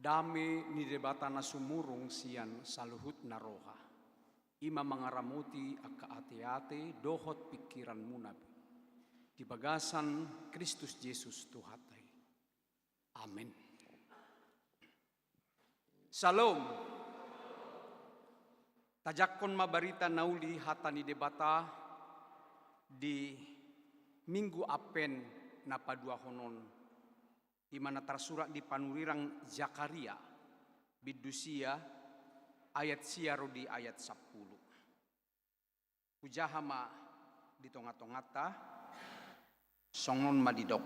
Dame ni Debata na sumurung sian saluhutna roha, i ma mangaramoti angka ateate dohot pingkiranmuna pe di bagasan Kristus Jesus Tuhanta i. Amen. Syalom. Tajangkon ma barita na uli hata ni Debata di Minggu Advent na paduahon on, i ma na tarsurat di panurirang Zakaria, bindu sia, ayat sia ro di ayat sampulu. Hujaha ma di tongatonganta, songon on ma didok.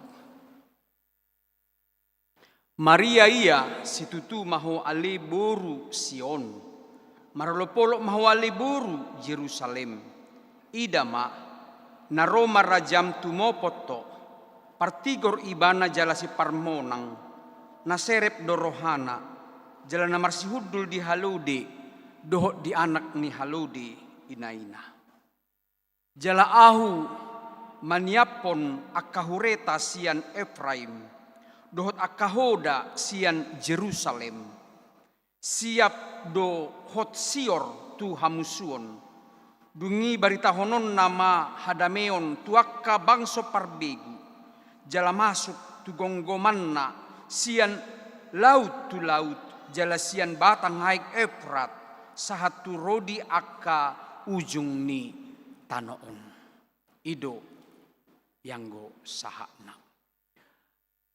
Maria ia, situtu ma ho ale boru Sion, marolopolop ma ho ale boru Jerusalem. Ida ma, na ro ma rajam tumopot ho, partigor ibana jala siparmonang, na serep do rohana, jala na marsihundul di halode, dohot di anak ni halode inaina. Jala ahu maniaphon angka hureta sian Efraim, dohot angka hoda sian Jerusalem. Siap do hot sior tu hamusuon. Dung i baritahononna ma hadameon tu angka bangso parbegu, jala masuk tu gomgomanna sian laut tu laut, jala sian batang aek Efrat, sahat tu rodi angka ujung ni tano on. I do ianggo sahatna.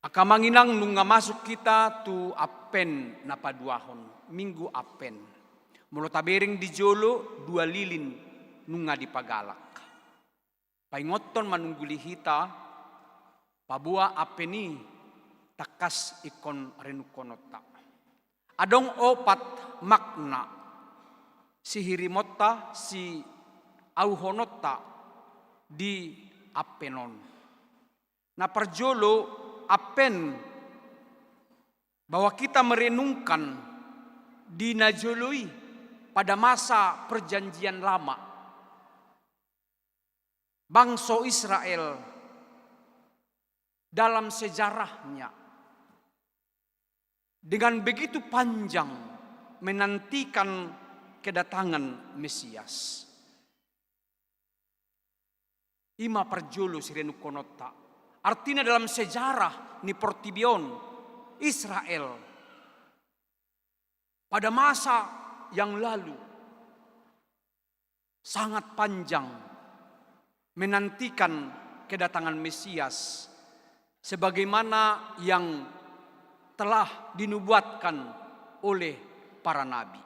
Angka amang inang, nunga masuk hita tu Advent na paduahon, Minggu Advent. Molo tabereng di jolo, dua lilin nunga dipagalak. Paingothon manungguli hita, paboa Advent i tangkas ingkon renungkononta. Adong opat makna sihirimonta, siauhononta di Advent on. Na parjolo, Advent, bahwa kita merenungkan di na jolo i pada masa Perjanjian Lama. Bangso Israel dalam sejarahnya dengan begitu panjang menantikan kedatangan Mesias. I ma parjolo sirenungkononta. Artina dalam sejarah ni portibi on, Israel pada masa yang lalu sangat panjang menantikan kedatangan Mesias sebagaimana yang telah dinubuatkan oleh para nabi.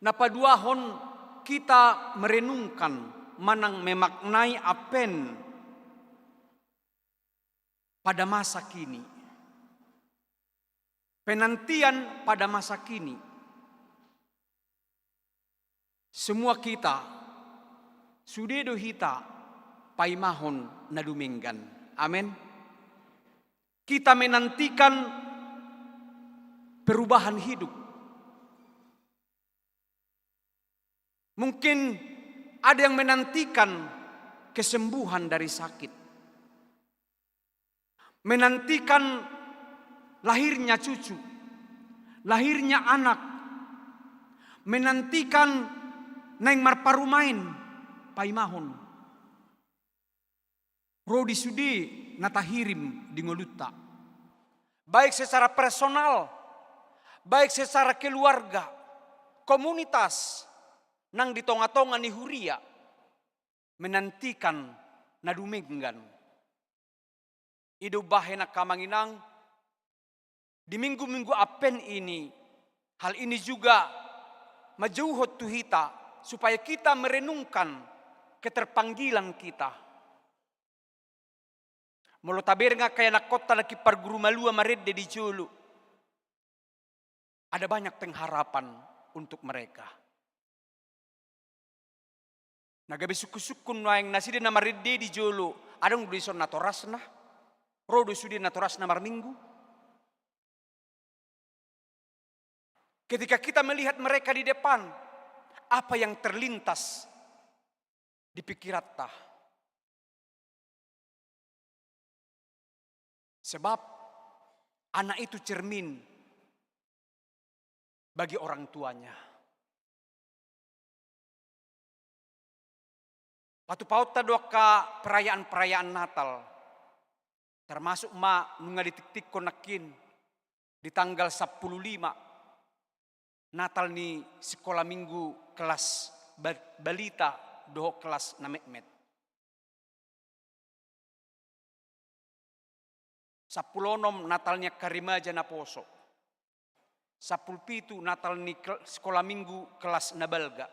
Na paduahon, kita merenungkan manang memaknai Advent pada masa kini. Penantian pada masa kini. Semua kita, sude do hita paimahon na dumenggan. Amen. Kita menantikan perubahan hidup. Mungkin ada yang menantikan kesembuhan dari sakit. Menantikan lahirnya cucu, lahirnya anak, menantikan naeng marparumaen, paimahon. Ro di sude na tahirim di ngolunta. Baik secara personal, baik secara keluarga, komunitas, nang di tongatonga ni huria, menantikan na dumenggan. I do umbahen angka amang inang, di minggu-minggu Advent ini, hal ini juga manjouhon tu hita, supaya kita merenungkan keterpanggilan kita. Molo tabereng angka ianakhonta na parguru malua marende di jolo, ada banyak pengharapan untuk mereka. Na gabe sungkunsungkun nuaeng nasida na marende di jolo, adong do dison natorasna, ro do sude natorasna marminggu. Ketika kita melihat mereka di depan, apa yang terlintas di pikiranta? Sebab anak itu cermin bagi orang tuanya. Patupaonta do angka perayaan-perayaan Natal, termasuk ma nunga ditiktikkon nangkin di tanggal sampulu lima, Natal ni sikola minggu kelas ba-, balita dohot kelas na metmet. Sampulu onom Natal ni angka remaja naposo. Sampulu pitu Natal ni kel-, sikola minggu kelas na balga.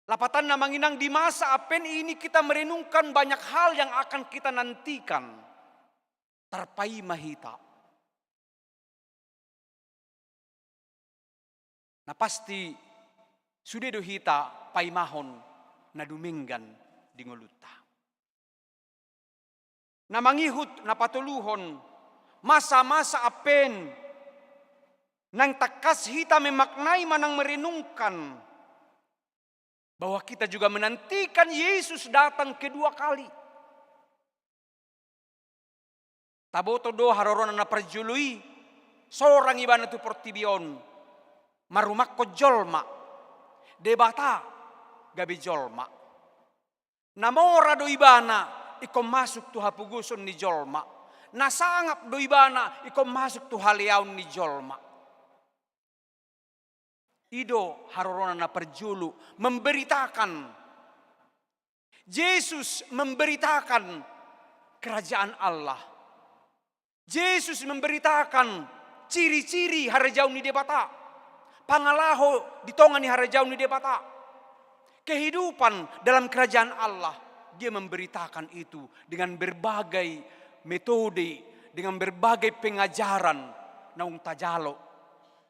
Lapatanna, Amang Inang, di masa Advent ini kita merenungkan banyak hal yang akan kita nantikan. Tarpaima hita. Na pasti sude do hita paimahon na dumenggan di ngolunta. Na mangihut, na patoluhon, masa-masa Advent naeng tangkas hita memaknai manang merenungkan bahwa kita juga menantikan Yesus datang kedua kali. Taboto do harorona na parjolo i, sorang ibana tu portibi on, marrumangkon jolma, Debata gabe jolma. Na mora do ibana ingkon masuk tu hapogoson ni jolma. Na sangap do ibana ingkon masuk tu haleaon ni jolma. I do harorona na parjolo, memberitakan. Jesus memberitakan kerajaan Allah. Jesus memberitakan ciri-ciri harajaon ni Debata, pangalaho di tonga ni harajaon ni Debata, kehidupan dalam kerajaan Allah. Dia memberitakan itu dengan berbagai metode, dengan berbagai pengajaran naung tajalo.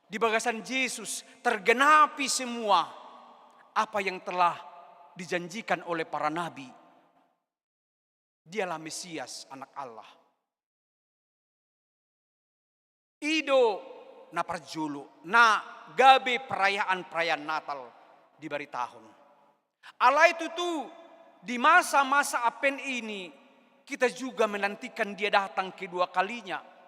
Di bagasan Jesus tergenapi semua apa yang telah dijanjikan oleh para nabi. Dialah Mesias, Anak Allah. I do na parjolo, na gabe perayaan-perayaan Natal dibaritahon. Alai tutu di masa-masa Advent ini kita juga menantikan Dia datang kedua kalinya.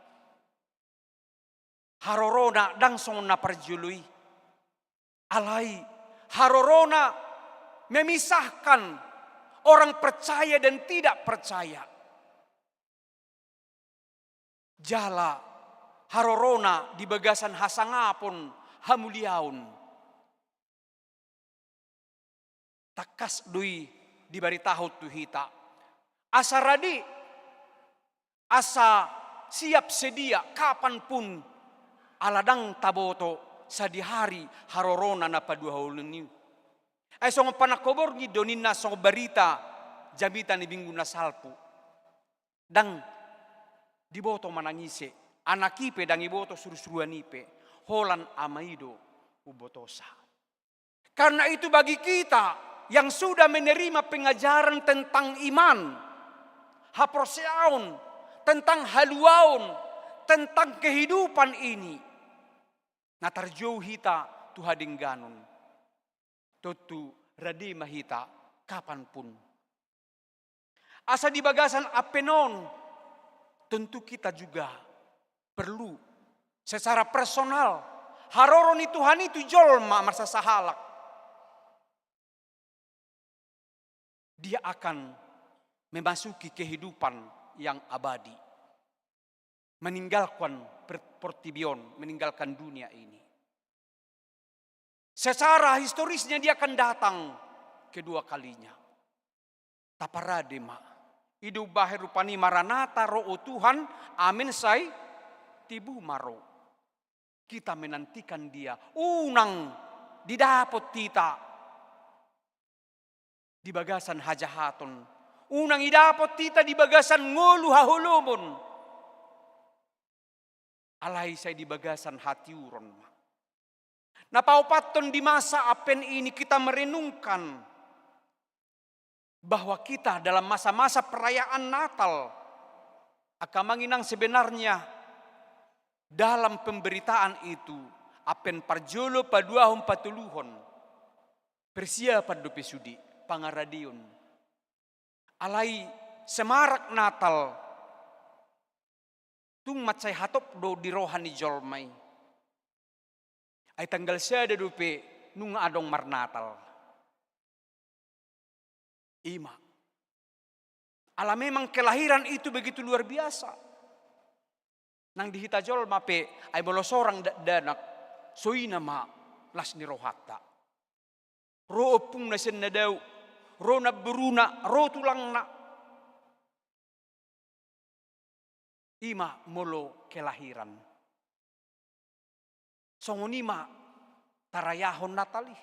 Harorona ndang songon na parjolo i. Alai harorona memisahkan orang percaya dan tidak percaya. Jala harorona di bagasan hasangapon, hamuliaon. Tangkas do i dibaritahon tu hita. Asa rade, asa siap sedia kapan pun, ala ndang taboto sadihari harorona na paduahon i. Ai songon panangko borngin do ninna songon barita jamita ni minggu na salpu. Ndang diboto manang ise, anak i pe ndang iboto, surusuruan i pe, holan Ama i do umbotosa. Karena itu, bagi kita yang sudah menerima pengajaran tentang iman, haporseaon, tentang haluaon, tentang kehidupan ini, na tarjou hita tu hadengganon. Tontu rade ma hita kapan pun. Asa di bagasan Advent on, tentu kita juga perlu secara personal haroro ni Tuhan i tu jolma marsasahalak. Dia akan memasuki kehidupan yang abadi, meninggalkan per-, portibi on, meninggalkan dunia ini. Secara historisnya dia akan datang kedua kalinya. Taparade ma. I do umbahen rupani Maranatha, ro o Tuhan, amen, sai tibu ma ro. Kita menantikan Dia. Unang didapot hita di bagasan hajahaton. Unang didapot hita di bagasan ngolu haholomon. Alai sai di bagasan hatiuron ma. Na paopathon, di masa Advent ini kita merenungkan bahwa kita dalam masa-masa perayaan Natal, angka Amang Inang, sebenarnya dalam pemberitaan itu, Advent parjolo, paduahon, patoluhon, persiapan dope sude, pangaradeon. Alai semarak Natal tung mansai hatop do di roha ni jolma i. Ai tanggal sada dope nunga adong marnatal. Ima. Ala memang kelahiran itu begitu luar biasa. Nang di hita jolma pe, ai molo sorang dakdanak, so i nama las ni rohanta. Ro ompungna sian na dao, ro namboruna, ro tulangna. Ima molo kelahiran. Songon i ma tarayahon Natal i.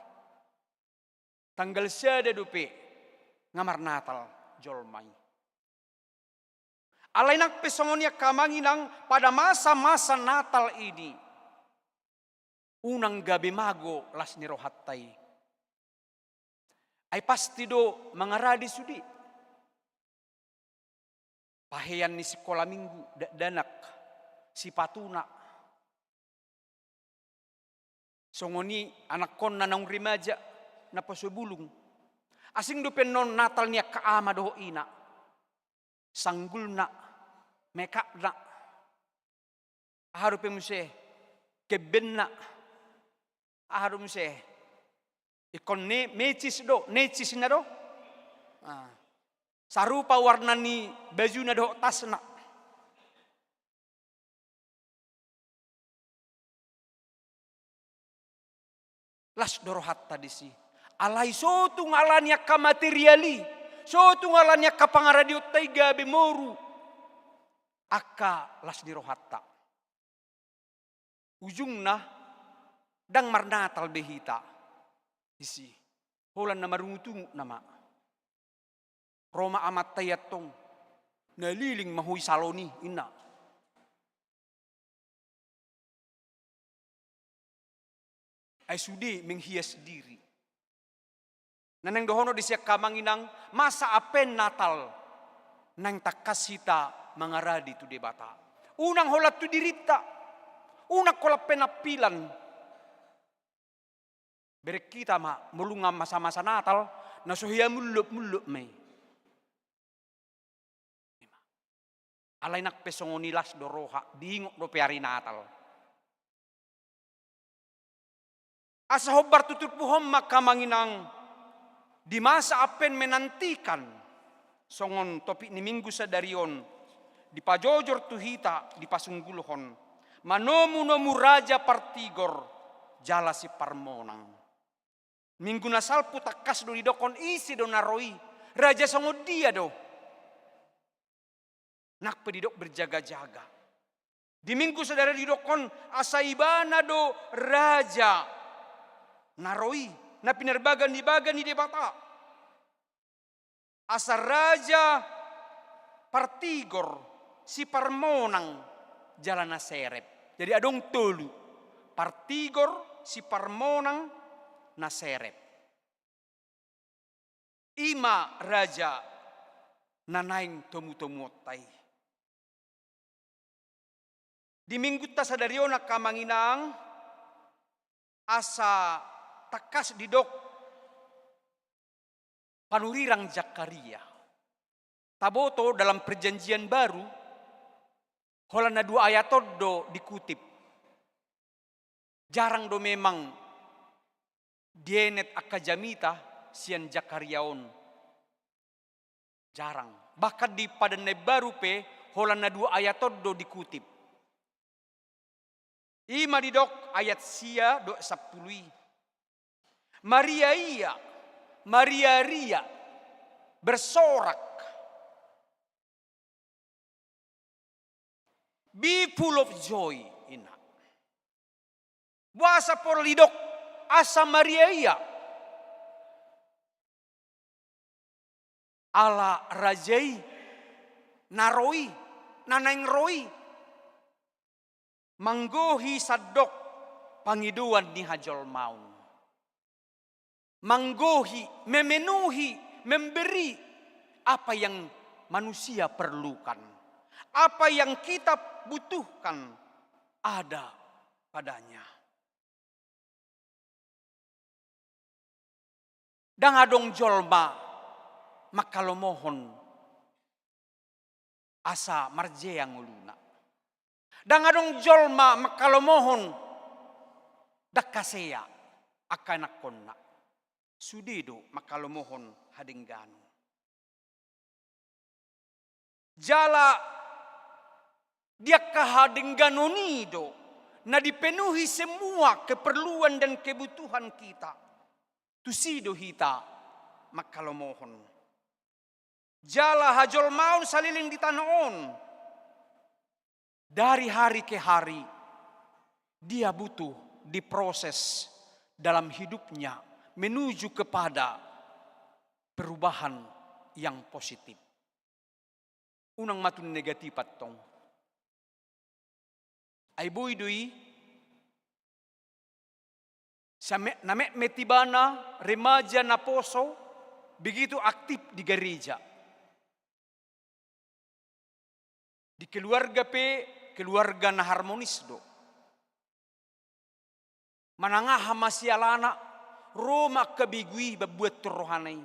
Tanggal sada dope nga marnatal jolma i. Alai nang pe songon i angka amang inang, pada masa-masa Natal ini, unang gabe mago las ni rohanta i. Ai pasti do mangaradi sude. Pahean ni sikola minggu, dakdanak, sipatuna. Songon i anakkonna naung remaja, na poso bulung. Asing dope annon Natal ni angka ama dohot ina. Sanggulna, makeupna. Aha dope muse, kebbenna. Aha do muse. Ingkon ne-, necis do, necisna do. Ah. Sarupa warna ni bajuna dohot tasna. Las do rohanta disi. Alai so tung ala ni angka material i, so tung ala ni angka pangaradionta i gabe moru angka las ni rohanta. Ujungna, ndang marnatal be hita disi. Holan na marungutungut nama. Ro ma amanta i antong. Naliling ma ho i salon i, inna. Ai sude menghias diri. Na naeng dohonon disi angka amang inang, masa ampe Natal, naeng tangkas hita mangaradi tu Debata. Unang holan tu dirinta, unang holan penampilan. Bereng hita ma, molo nunga masa-masa Natal, na so hea mullop-mullop ma i. Alai nang pe songon i las do roha, diingot dope ari Natal. Asa hombar tu turpuk on ma angka amang inang, di masa ampe menantikan, songon topik ni minggu sadari on, dipajojor tu hita, dipasunggulhon. Manomu-nomu raja partigor, jala siparmonang. Minggu na salpu tangkas do didokkon ise do na ro i. Raja songon dia do. Nang pe didok berjaga-jaga. Di minggu sadari didokkon asa ibana do raja na ro i, na pinarbaga ni baga ni Debata. Asa raja partigor, siparmonang, jala na serep. Jadi adong tolu. Partigor, siparmonang, na serep. Ima raja na naeng tomutomuonta i. Di minggunta sadari on angka amang inang, asa tangkas didok panurirang Zakaria. Taboto dalam perjanjian baru, holan na dua ayat on do dikutip. Jarang do memang dienet angka jamita sian Zakaria on. Jarang. Bahkan di Padan na Imbaru pe, holan na dua ayat on do dikutip. Ima didok ayat sia dohot sampulu i. Maria ia, Maria ria, bersorak. Be full of joy, inna. Boasa pola didok asa Maria ia? Ala raja i, na ro i, na naeng ro i. Manggohi sandok pangidoan ni hajolmaon. Manggohi, memenuhi, memberi apa yang manusia perlukan. Apa yang kita butuhkan ada padanya. Ndang adong jolma mangkalomohon asa marjea ngoluna. Ndang adong jolma mangkalomohon Ndang hasea angka anakkonna. Sude do mangkalomohon hadengganon. Jala di angka hadengganon i do na dipenuhi semua keperluan dan kebutuhan kita. Tusi do hita mangkalomohon. Jala hajolmaon saleleng di tano on. Dari hari ke hari, dia butuh diproses dalam hidupnya menuju kepada perubahan yang positif. Unang ma tu negatif antong. Ai boi do i, same-, na metmet ibana, remaja, na poso, begitu aktif di gereja. Di keluarga pe, keluarga na harmonis do. Manang aha ma sialana, ro ma angka begu i mambuat tu rohana i.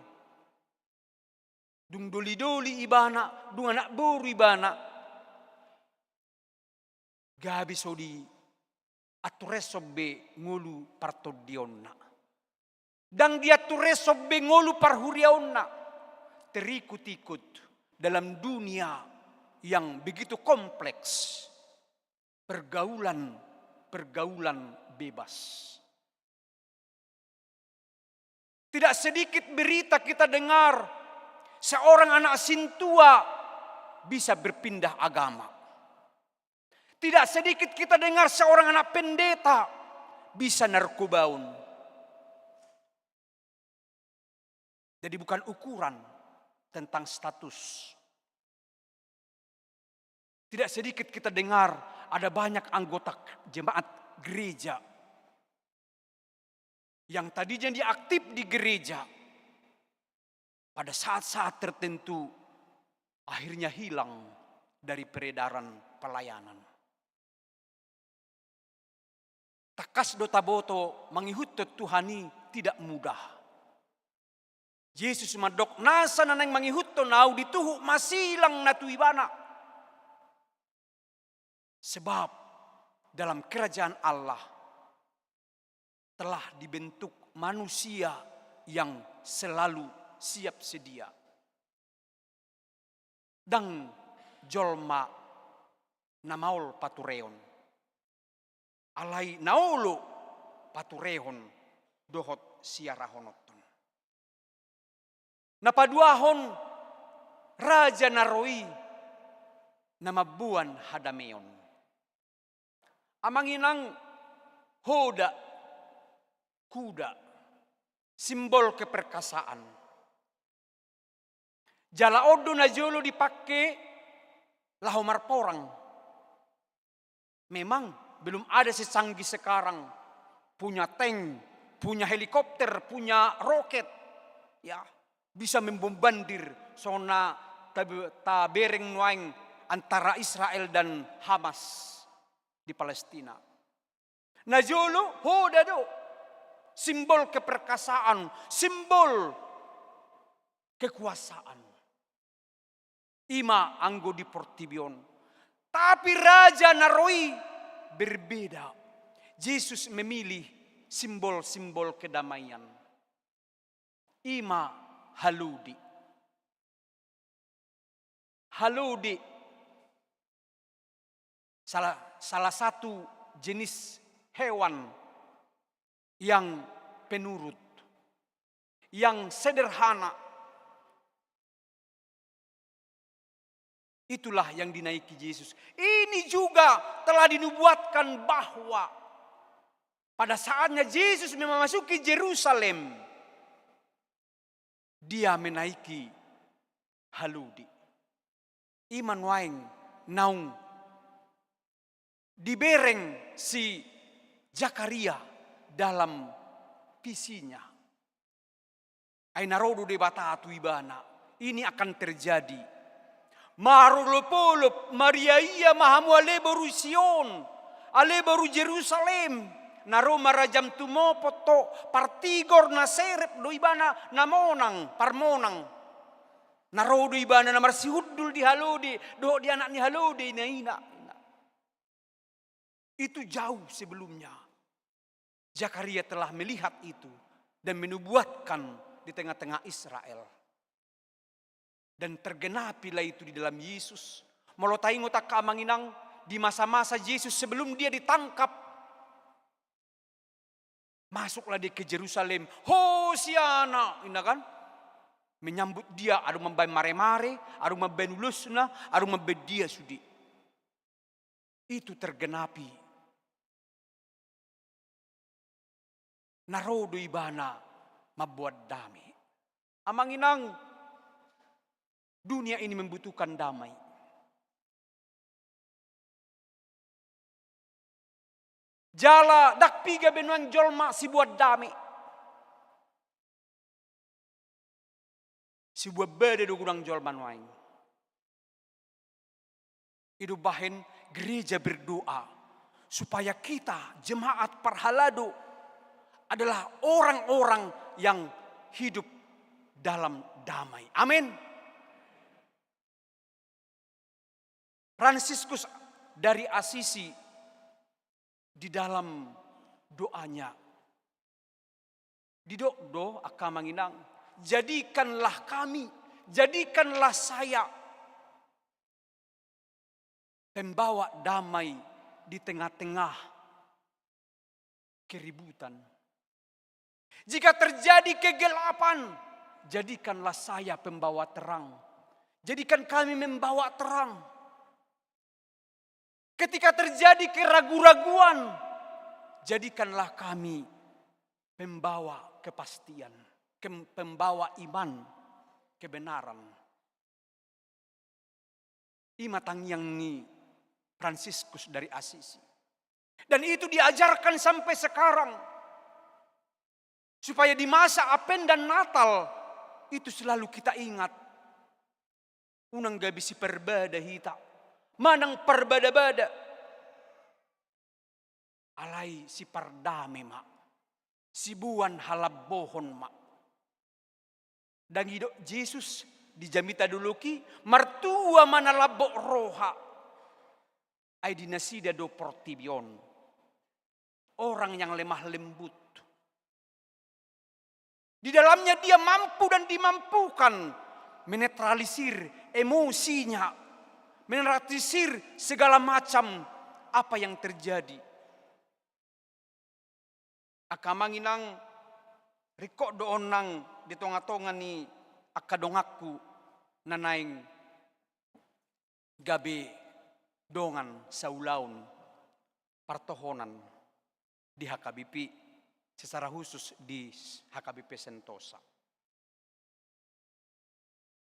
Dung doli-doli ibana, dung anak boru ibana, gabe so diaturhon be ngolu partondionna. Ndang diaturhon be ngolu parhuriaonna. Terikut-ikut dalam dunia yang begitu kompleks. Pergaulan, pergaulan bebas. Tidak sedikit berita kita dengar, seorang anak sintua bisa berpindah agama. Tidak sedikit kita dengar seorang anak pendeta bisa narkobaon. Jadi bukan ukuran tentang status. Tidak sedikit kita dengar ada banyak anggota jemaat gereja yang tadinya dia aktif di gereja, pada saat-saat tertentu akhirnya hilang dari peredaran pelayanan. Tangkas do taboto mangihuthon Tuhan i tidak mudah. Jesus mandok, nasa na naeng mangihuthon ahu dituhuk masilang na tu ibana. Sebab dalam kerajaan Allah telah dibentuk manusia yang selalu siap sedia. Ndang jolma na maol paturehon. Alai na olo paturehon dohot siarahononhon. Na paduahon, raja na ro i na mamboan hadameon. Amang inang, hoda, kuda, simbol keperkasaan. Jala on do najolo dipake laho marporang. Memang belum ada secanggih sekarang, punya tank, punya helikopter, punya roket, ya, bisa membombardir songon na tab-, tabereng nuaeng antara Israel dan Hamas di Palestina. Najolo hoda do, simbol keperkasaan, simbol kekuasaan. I ma anggo di portibi on. Tapi raja na ro i berbeda. Jesus memilih simbol-simbol kedamaian. I ma halodi. Halodi salah, salah satu jenis hewan yang penurut, yang sederhana. Itulah yang dinaiki Jesus. Ini juga telah dinubuatkan bahwa pada saatnya Jesus memasuki Jerusalem, dia menaiki halodi. I ma nuaeng naung dibereng si Zakaria dalam visinya. Ai na ro do Debata tu ibana, ini akan terjadi. Marolopolop ma ia, ia ma hamu ale boru Sion, ale boru Jerusalem. Na ro ma rajam tumopot ho, partigor na serep do ibana, na monang, parmonang. Na ro do ibana na marsihundul di halode dohot di anak ni halode, ina, ina. Itu jauh sebelumnya. Zakaria telah melihat itu dan menubuatkan di tengah-tengah Israel. Dan tergenapilah itu di dalam Yesus. Molo taingot angka amang inang, di masa-masa Yesus sebelum dia ditangkap, masuklah dia ke Jerusalem. Hosiana, inna kan? Menyambut dia, adong mambaen mare-mare, adong mambaen ulosna, adong mambaen dia sude. Itu tergenapi. Na ro do ibana mamboan dame. Amang inang, dunia ini membutuhkan damai. Jala ndang piga be nuaeng jolma siboan dame. Siboan bada do godang jolma nuaeng. I do umbahen gereja berdoa supaya kita, jemaat parhalado, adalah orang-orang yang hidup dalam damai. Amin. Fransiskus dari Asisi di dalam doanya didok do angka amang inang, jadikanlah kami, jadikanlah saya pembawa damai di tengah-tengah keributan. Jika terjadi kegelapan, jadikanlah saya pembawa terang. Jadikan kami membawa terang. Ketika terjadi keragu-raguan, jadikanlah kami pembawa kepastian, kem-, pembawa iman, kebenaran. I ma tangiang ni Fransiskus dari Asisi. Dan itu diajarkan sampai sekarang. Supaya di masa Advent dan Natal itu selalu kita ingat. Unang gabe siparbada hita, manang parbada-bada. Alai sipardame ma, siboan halambohon ma. Ndang didok Jesus di jamita dolok i, martua ma na lambok roha. Ai di nasida do portibi on. Orang yang lemah lembut. Di dalamnya dia mampu dan dimampukan menetralisir emosinya, menetralisir segala macam apa yang terjadi. Angka amang inang, ringkot do on nang di tonga-tonga ni angka donganku na naeng gabe dongan saulaon partohonan di H K B P, secara khusus di H K B P Sentosa.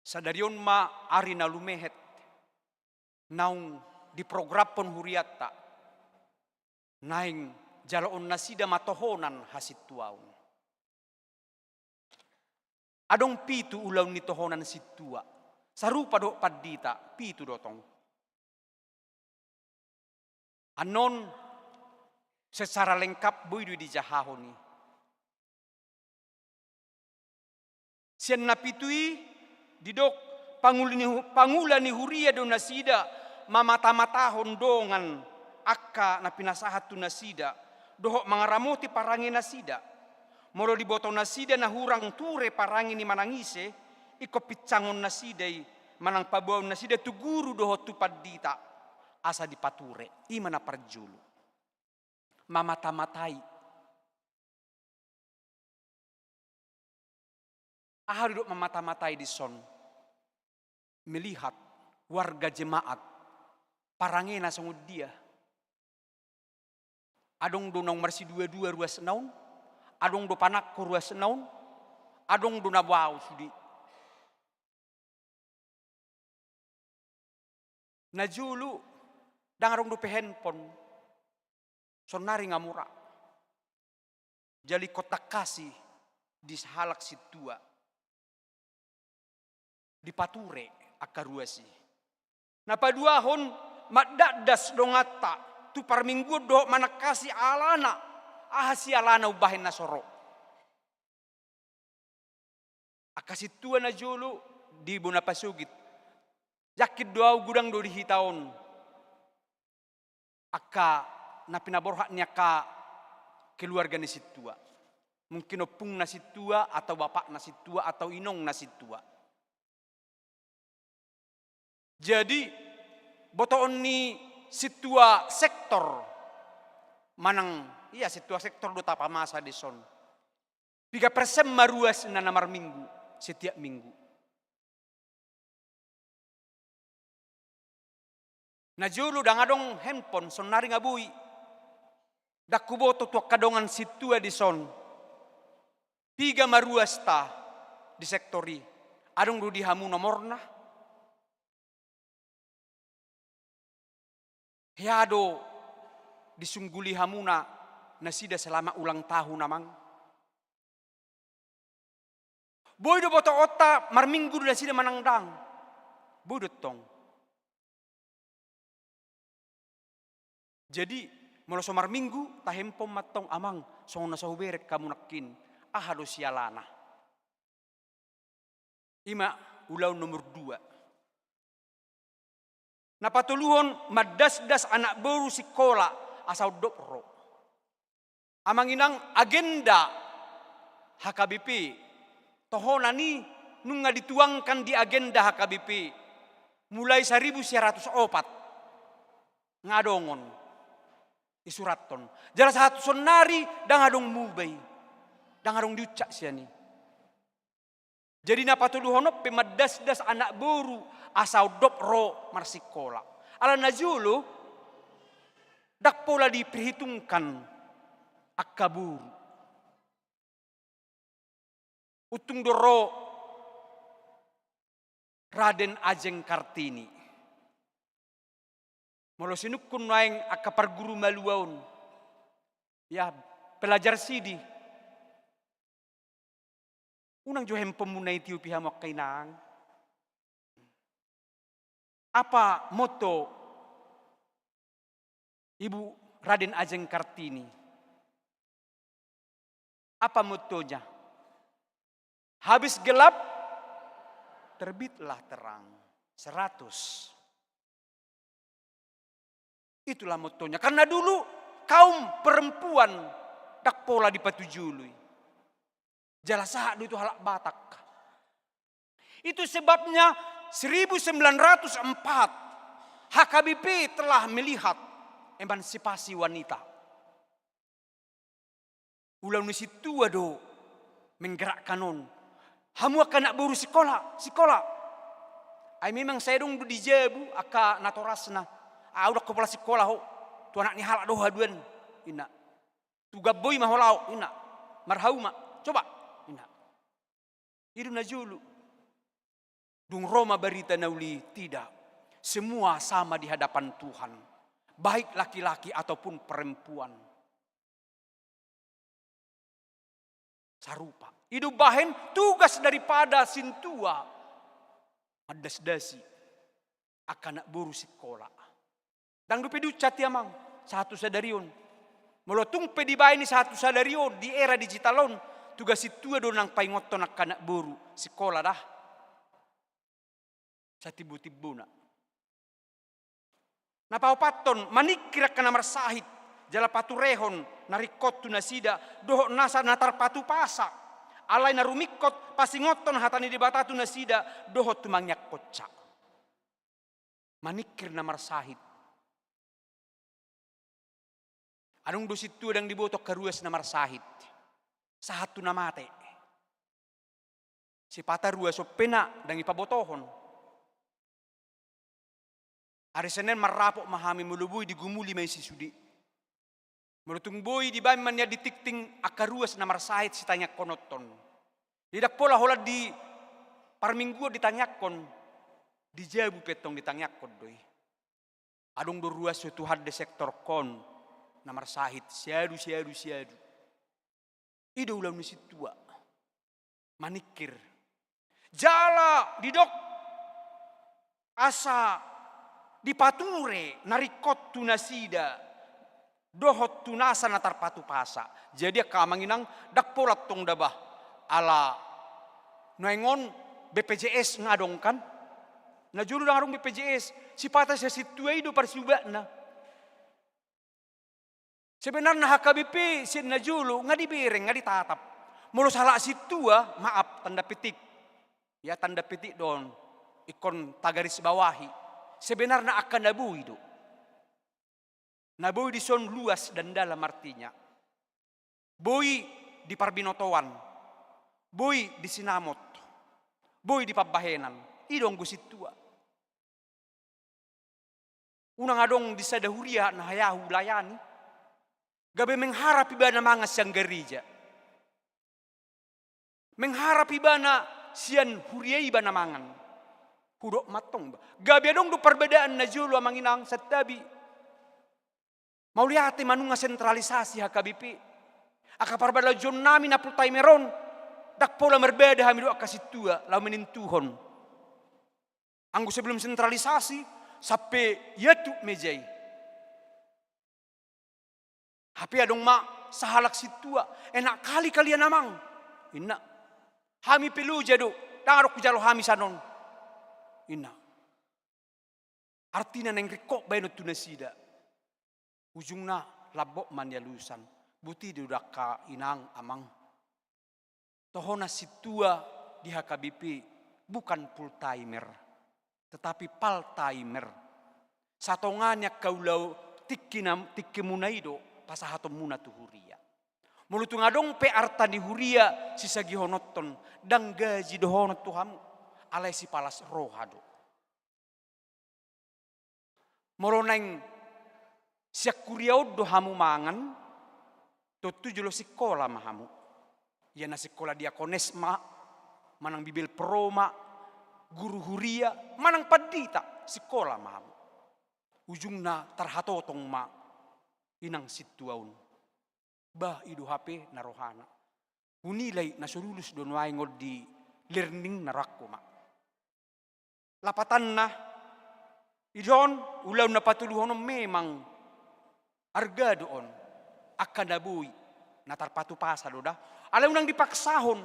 Sadari on ma ari na lumehet, naung diprogramhon hurianta, naeng jaloon nasida ma tohonan hasintuaon. Adong pitu ulaon ni tohonan sintua, sarupa dohot pandita, pitu do tong. Annon secara lengkap boi do i dijahahon i. Sian na pitu i didok pangula ni hu-, pangula ni huria do nasida, mamata-matahon dongan angka na pinasahat tu nasida, dohot mangaramoti parange nasida. Molo diboto nasida na hurang ture parange ni manang ise, ingkon pincangon nasida i, manang paboaon nasida tu guru dohot tu pandita, asa dipature. I ma na parjolo. Mamata-matai. Aha do didok mamata-matai dison? Melihat warga jemaat, parangena songon dia. Adong do naung marsidua-dua ruasna on, adong do panangko ruasna on, adong do na bau sude. Na jolo, ndang adong dope handphone. Saonnari nga mura. Jala ingkon tangkas i di sahalak sintua. Dipature angka ruas i. Na paduahon, mandakdas donganta tu parmingguon dohot manangkasi alana, aha sialana umbahen na so ro. Angka sintua na jolo di bona pasogit. Yakin do au godang do di hita on angka na pinaborhat ni angka keluarga ni sintua. Mungkin ompungna sintua, atau bapakna sintua, atau inongna sintua. Jadi, botoon ni sintua sektor manang, ia sintua sektor do tapamasa dison. Piga persen ma ruasna na marminggu setiap minggu. Najolo ndang adong handphone, saonnari nga boi. Ndang huboto tu angka dongan sintua dison. Piga ma ruasta di sektor i? Adong do di hamu nomorna? Hea do disungguli hamuna nasida selama ulang tahun, amang? Boi do botoonta marminggu do nasida manang ndang? Boi do tong. Jadi, molo so marminggu, tahempon ma tong, amang, songon na so hubereng hamu nangkin, aha do sialana? Ima ulaon nomor dua. Na patoluhon, mandasdas anak boru sikola asa ondop ro. Amang inang, agenda H K B P, tohonan i nunga dituangkan di agenda H K B P mulai saribu sia ratus opat. Nga adong on isurathon. Jala sahat tu saonnari ndang adong muba i. Ndang adong diucak sian i. Jadi na patoluhon on pe mandasdas anak boru asa ondop ro marsikola. Ala najolo ndang pola diperhitungkan angka boru. Untung do ro Raden Ajeng Kartini. Molo sinungkun nuaeng angka parguru malua on, ia pelajar sidi. Unang jo handphone muna i tiupi hamu angka inang. Apa motto Ibu Raden Ajeng Kartini? Apa mottonya? Habis gelap, terbitlah terang. Seratus. Itulah mottonya. Karena dulu kaum perempuan ndang pola dipatujului. Jala sahat do itu halak Batak. Itu sebabnya seribu sembilan ratus empat H K B P telah melihat emansipasi wanita. Ulaon ni sintua do menggerakkan on. Hamu angka anak boru sikola, sikola. Ai memang sai adong do di jabu angka natorasna. Au ndang ho pola sikola ho. Tu anak ni halak do ho haduan, inna. Tu gamboi ma ho laho, inna. Marhauma, coba, inna. I do najolo. Dung ro ma barita na uli, tidak. Semua sama di hadapan Tuhan. Baik laki-laki ataupun perempuan. Sarupa. I do umbahen tugas daripada sintua mandasdasi angka anak boru sikola. Ndang dope diucak i, amang, sahat tu sadari on. Molo tung pe dibaen i sahat tu sadari on, di era digital on, tugas sintua do nang paingothon angka anak boru sikola da. Satimbo-timbona. Na paopathon, maningkir angka na marsahit, jala paturehon na ringkot tu nasida, dohot nasa na tarpatupasa. Alai na rumingkot, pasingothon hata ni Debata tu nasida, dohot tu mangiangkonsa. Maningkir na marsahit. Adong do sintua ndang diboto angka ruas na marsahit. Sahat tu na mate. Sipata ruas on pe na ndang ipabotohon. Ari Senen marrapot ma hami, molo boi digumuli ma i si sude. Molo tung boi dibaen ma nian di tingting angka ruas na marsahit sitangiangkononhon. Ndang pola holan di parmingguon ditangiangkon, di jabu pe tong ditangiangkon do i. Adong do ruas tu hande sektorkon na marsahit, siadu, siadu, siadu. I do ulaon ni sintua. Maningkir. Jala didok asa dipature na ringkot tu nasida dohot tu nasa na tarpatupasa. Jadi angka amang inang, ndang pola tong da bah. Ala nuaeng on B P J S nga adong kan? Najolo ndang adong B P J S. Sipata sian sintua i do parsiubatna. Sebenarna H K B P sian na jolo nga dibereng, nga ditatap. Molo sahalak sintua, maaf, tanda petik. Ya, tanda petik do on, ingkon tagarisbawahi. Sebenarna angka na boi do. Na boi dison luas dan dalam artinya. Boi di parbinotoan, boi di sinamot, boi di pambahenan. I do anggo sintua. Unang adong di sada huria na hea hulayani, gabe mengharap ibana mangan sian gareja. Mengharap ibana sian huria i ibana mangan. Hudok ma antong ba, gabe adong do parbadaan na jolo, amang inang, santabi. Mauliate ma nunga sentralisasi H K B P. Angka parbadaanjonnami na full timer on, ndang pola marbada hami dohot angka sintua laho manintuhon. Anggo sebelum sentralisasi, sampe iantuk meja i. Hape adong ma sahalak sintua, "Enak kali kalian, amang," ninna. "Hami pe loja do, ndang adong hujalo hami sian on," ninna. Artina naeng ringkot bahenon tu nasida. Ujungna lambok ma nialusan. Boti do da, angka inang, amang. Tohonan sintua di H K B P bukan full timer, tetapi part timer. Satonga ni angka ulaon tingki na, tingkimuna i do pasahatonmuna tu huria. Molo tung adong pe arta ni huria sisagihononhon, ndang gaji dohonon tu hamu, alai sipalas roha do. Molo naeng sian huria on do hamu mangan, tontu jolo sikola ma hamu. Ia na sikola diakones ma, manang Bibel Pro ma, guru huria, manang pandita, sikola ma hamu. Ujungna tarhatotong ma inang sintua on. Bah, i do hape na rohana. Hunilai na so lulus do nuaeng on di learning na rohangku ma. Lapatanna, i do on, ulaon na patoluhon on memang arga do on, angka na boi, na tarpatupasa do da. Alai unang dipaksahon.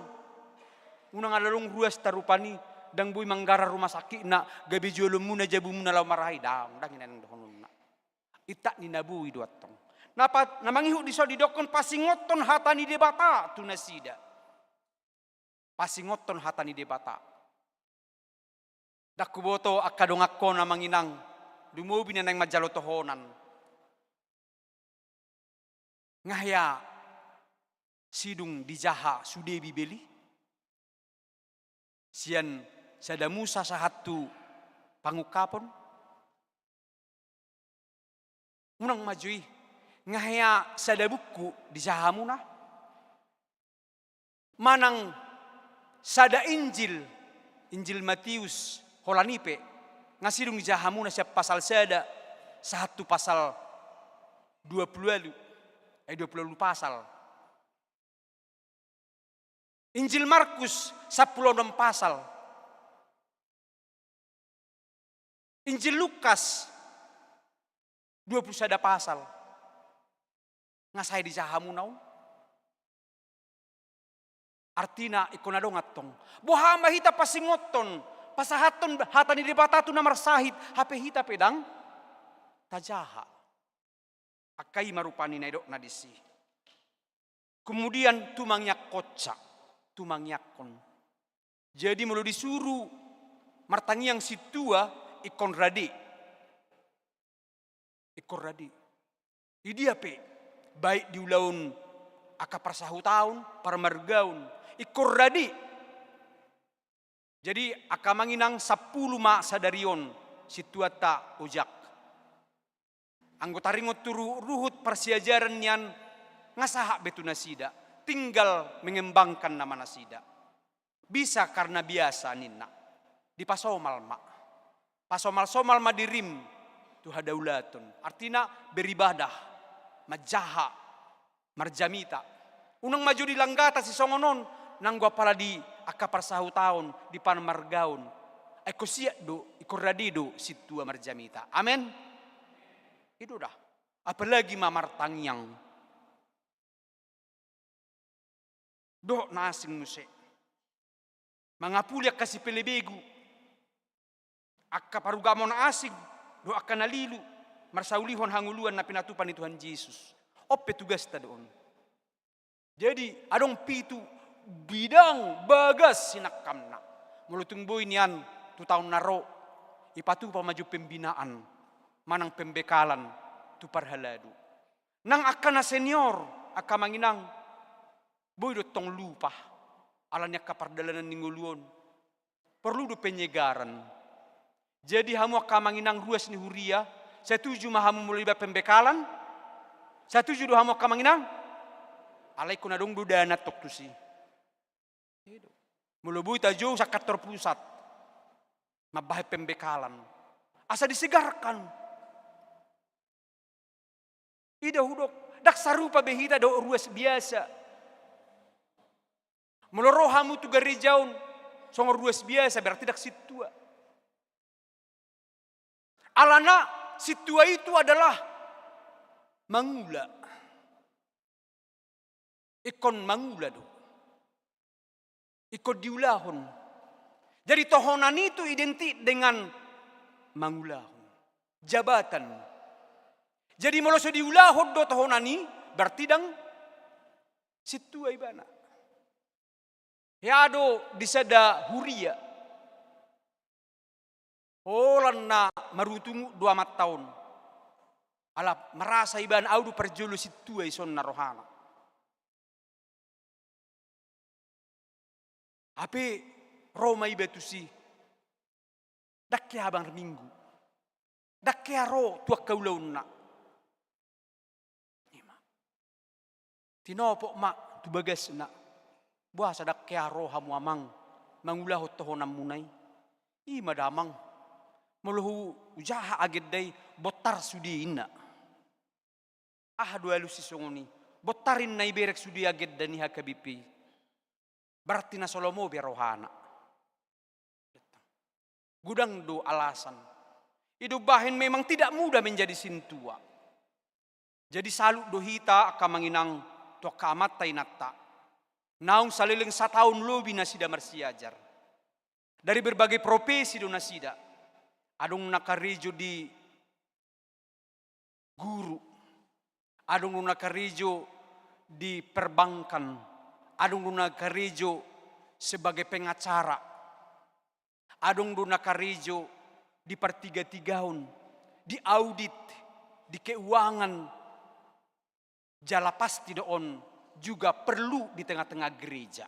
Unang ala adong ruasta rupani, ndang boi manggarar rumah sakitna, gabe jolomuna jabumuna laho marhahamaranggi, ndang i na naeng dohononna. Intak ni na boi do antong. Na pa-, na mangihut dison didokkon pasingothon hata ni Debata tu nasida. Pasingothon hata ni Debata. Ndang huboto angka donganhon, amang inang, lumobi na naeng manjalo tohonan. Nga hea sidung dijaha sude Bibel i? Sian Sada Musa sahat tu Pangungkapon. Unang ma jo i, nga hea sada buku dijaha hamuna? Manang sada Injil, Injil Matius, holan i pe, nga sidung dijaha hamuna sian pasal sada sahat tu pasal dua pulu ualu, eh, dua pulu ualu pasal. Injil Markus, sampulu onom pasal. Injil Lukas, dua pulu sada pasal. Nga sae dijaha hamuna on? Artina, ingkon adong antong. Boha ma hita pasingothon, pasahathon hata ni Debata tu na marsahit, hape hita pe ndang tajaha. Angka i ma rupani na nidokna disi. Kemudian tumangiangkonsa, tumangiangkon. Jadi molo disuru martangiang sintua, ingkon rade. Ingkon rade. Di dia pe, baik di ulaon angka parsahutaon, parmargaon, ingkon rade. Jadi, angka amang inang, sampulu ma sadari on sintuanta ojak. Anggo taringot tu ruhut-ruhut parsiajaran nian, nga sahat be tu nasida, tinggal mengembangkan nama nasida. Bisa karna biasa ninna. Dipasomal ma. Pasomal-somal ma dirim tu hadaulaton. Artina beribadah, manjaha, marjamita. Unang ma jo di langgata sisongon on, nanggo apala di angka parsahutaon, di parmargaon. Ai ingkon siat do, ingkon rade do sintua marjamita. Amen. I do da. Apalagi ma martangiang. Dohot na asing muse. Mangapuli angka sipelebegu, angka parugamon asing, dohot angka na lilu, marsaulihon hangoluan na pinatupa ni Tuhan Jesus. On pe tugasta do on. Jadi adong pitu bidang bagas sinangkapna. Molo tung boi nian tu taon na ro, ipatupa ma jo pembinaan manang pembekalan tu parhalado. Nang angka na senior, angka amang inang, boi do tong lupa ala ni angka pardalanan ni ngolu on. Porlu do penyegaran. Jadi hamu angka amang inang ruas ni huria, satuju ma hamu molo iba pembekalan? Satuju do hamu angka amang inang? Alai ingkon adong do dana tong tusi. Molo boi tajou sian kantor pusat mambahen pembekalan asa disegarkan. I do hudok, ndang sarupa be hita dohot ruas biasa. Molo ro hamu tu gareja on songon ruas biasa, berarti ndang sintua. Alana sintua itu adalah mangula. Ingkon mangula do. Ingkon diulahon. Jadi tohonan itu identik dengan mangulahon. Jabatan. Jadi molo so diulahon do tohonan i, berarti ndang sintua ibana. Hea do di sada huria. Holan na marungut do amanta on. Ala marasa ibana, au do parjolo sintua, dison na rohana. Hape ro ma iba tusi. Ndang hea abang minggu. Ndang hea ro tu angka ulaonna. Ima. Tinopot ma tu bagasna. Boasa ndang hea ro hamu amang mangulahon tohonanmuna i? Ima da amang. Molo hu, hujaha agenda i, bontar sude inna. Aha do alusi songon i? Bontar inna iberek sude agenda ni H K B P i. Berarti na so lomo be rohana. Godang do alasan. I do umbahen memang tidak mudah menjadi sintua. Jadi salut do hita angka amang inang tu angka amanta inanta. Naung saleleng sataon lobi nasida marsiajar. Dari berbagai profesi do nasida. Adong na karejo di guru, adong do na karejo di perbankan, adong do na karejo sebagai pengacara, adong do na karejo di partigatigaon, di audit, di keuangan. Jala pasti do on juga perlu di tengah-tengah gereja.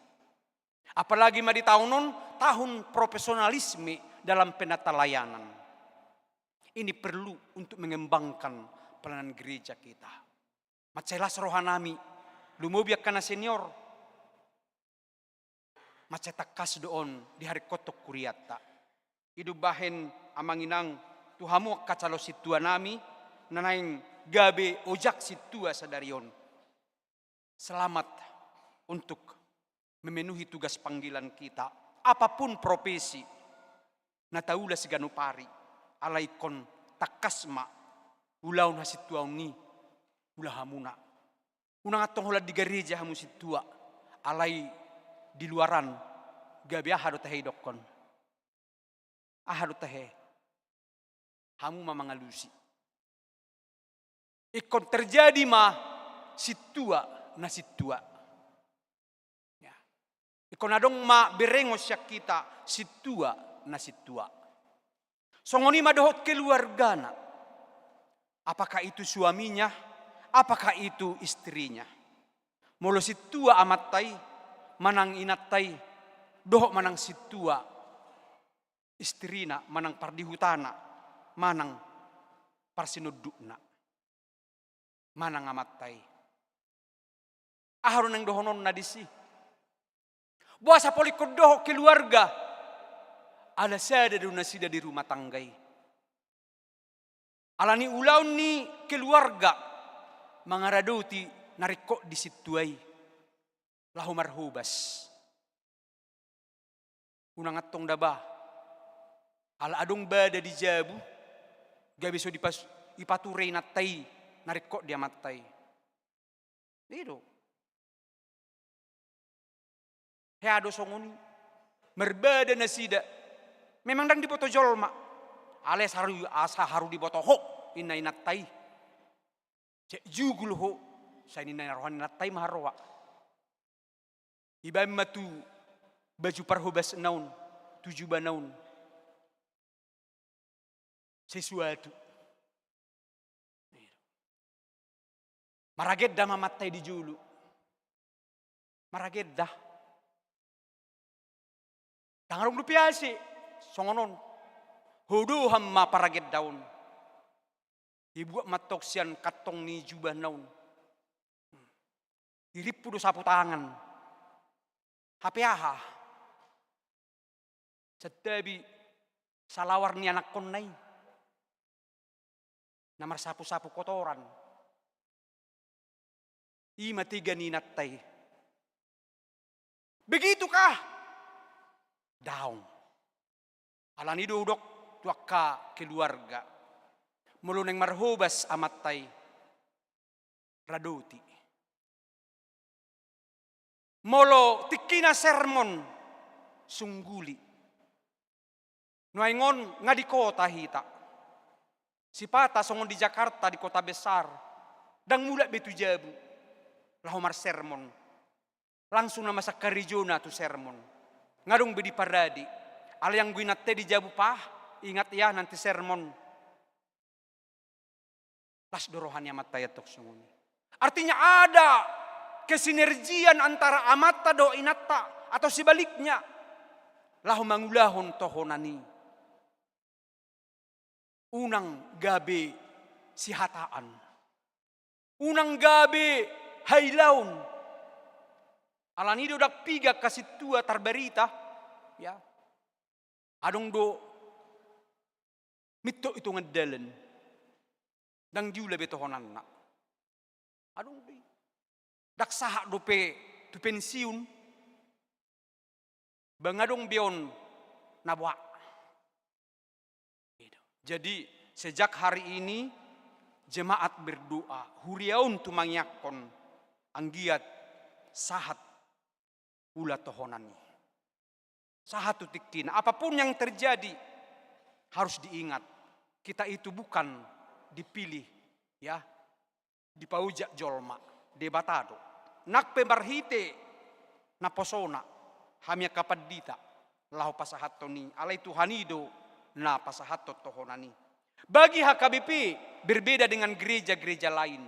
Apalagi ma di taon on, tahun profesionalisme dalam penatalayanan. Ini perlu untuk mengembangkan pelayanan gereja kita. Mansai las rohanami, lumobi angka na senior. Mansai tangkas do on diharingkothon hurianta. I do umbahen amang inang tu hamu angka calon sintuanami, na naeng gabe ojak sintua sadari on. Selamat untuk memenuhi tugas panggilan kita, apapun profesi na taulas ganup ari, alai ingkon tangkas ma ulaon hasintuaon i, ula hamuna. Unang antong holan di gareja hamu sintua, alai di luaran gabe aha do tahe idokkon? Aha do tahe? Hamu ma mangalusi. Ingkon terjadi ma sintua na sintua. Ya. Ingkon adong ma berengon sian hita sintua na sintua. Songon i ma dohot keluargana. Apakah itu suaminya, apakah itu istrinya. Molo sintua amanta i, manang inanta i, dohot manang sintua istrina, manang pardihutana, manang parsinondukna, manang amanta i. Aha do naeng dohononna disi? Boasa pola ingkon dohot keluarga? Ala sada do nasida di rumah tangga i. Ala ni ulaon ni keluarga mangaradoti na ringkot di sintua i laho marhobas. Unang antong da ba. Ala adong bada di jabu, gabe so dipas-, ipature inanta i na ringkot di amanta i. I do. Hea do songon i. Marbada nasida. Memang ndang diboto jolma. Alai asa haru, asa haru diboto ho, inna inanta i. Jala jugul ho. Sai ninna roha ni inanta i ma haroa. Ibaen ma tu baju parhobasna on, tu jubana on sesuatu. Maragenda ma amanta i di jolo. Maragenda. Ndang adong dope ase, songon on. Hodohan ma paragenda on. Dibuat ma antong sian kantong ni jubana on. Dirimpu do sapu tangan. Hape aha? Santabi salawar ni anakkonna i. Na marsapu-sapu kotoran. I ma tega ni inanta i. Begitu kah? Daong. Alani i do hudok tu angka keluarga. Molo naeng marhobas amanta i, radoti. Molo tingkina sermon, sungguli. Nuaeng on nga di kota hita. Sipata songon di Jakarta, di kota besar. Ndang mulak be tu jabu. Laho marsermon. Langsung nama sangkarejona tu sermon. Nga dong be diparade. Alai anggo inanta i di jabu, pah, ingat ya nanti sermon. Las do roha ni amanta i antong songon i. Artinya ada kesinergian antara amanta dohot inanta, atau sebaliknya, laho mangulahon tohonan i. Unang gabe sihataan. Unang gabe hailaon. Alani i do ndang piga angka sintua tarbarita, ya. Adong do mintor i tongan dalan. Ndang diula be tohonanna. Adong do i. Ndang sahat dope tu pensiun. Ba nga dong be on na boak. Jadi, sejak hari ini, jemaat berdoa, huria on tu mangiangkon, anggiat sahat ula tohonan i. Sahat tu tingkina. Apapun yang terjadi, harus diingat, kita itu bukan dipilih, ya, dipaojak jolma, Debata do. Nang pe marhite naposona, hami angka pandita, laho pasahathon i, alai Tuhan i do na pasahathon tohonan i. Bagi H K B P berbeda dengan gereja-gereja lain.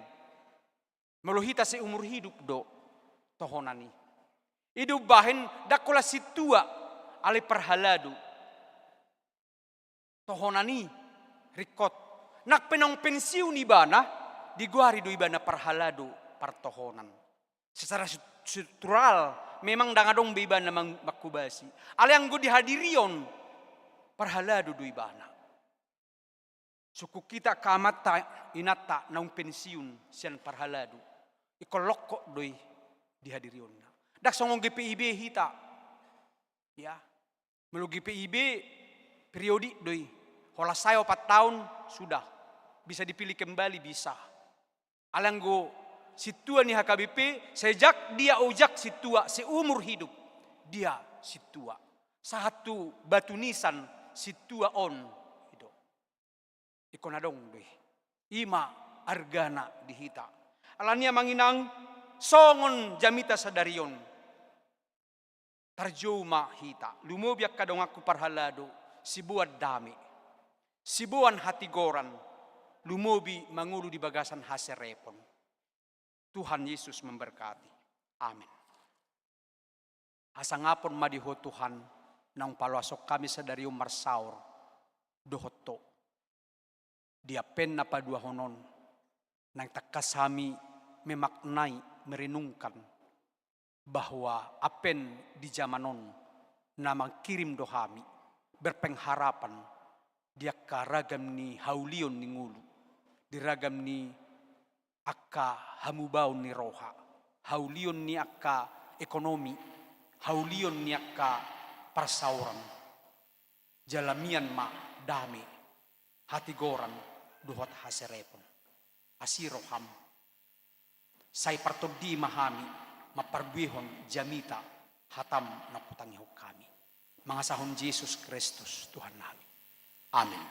Molo hita seumur hidup do tohonan i. I do umbahen ndang holan sintua, alai parhalado. Tohonan i ringkot. Nang pe naung pensiun ibana, digoari do ibana parhalado partohonan. Secara struktural, memang ndang adong be ibana mang-, manghobasi. Alai anggo di hadirion, parhalado do ibana. Sungkun hita angka amanta inanta naung pensiun sian parhalado. Ingkon longkot do i di hadirionna. Ndang songon G P I B hita. Ya. Molo G P I B periodik do i. Holan sae opat taon, sudah. Bisa dipilih kembali, bisa. Alai anggo sintua ni H K B P, sejak dia ojak sintua, seumur hidup dia sintua. Sahat tu batu nisan sintua on. I do. Ingkon adong do i. I ma argana di hita. Alani i amang inang, songon jamita sadari on. Tarjou ma hita, lumobi angka donganku parhalado, siboan dame, siboan hatigoran, lumobi mangolu di bagasan haserepon. Tuhan Yesus memberkati. Amin. Hasangapon ma di Ho Tuhan, naung paloashon hami sadari on marsaor dohot Ho. Di ampen na paduahon on, naeng tangkas hami memaknai, merenungkan, bahwa ampen di jaman on na mangkirim do hami, berpengharapan di angka ragam ni haulion ni ngolu, di ragam ni angka hamubaon ni roha, haulion ni angka ekonomi, haulion ni angka parsaoran. Jala mian ma dame, hatigoran dohot haserepon. Asi roham. Sai partondi ma hami mamparbuehon jamita hatam na hutangihon hami. Mangasahon Jesus Kristus Tuhan nami. Amin.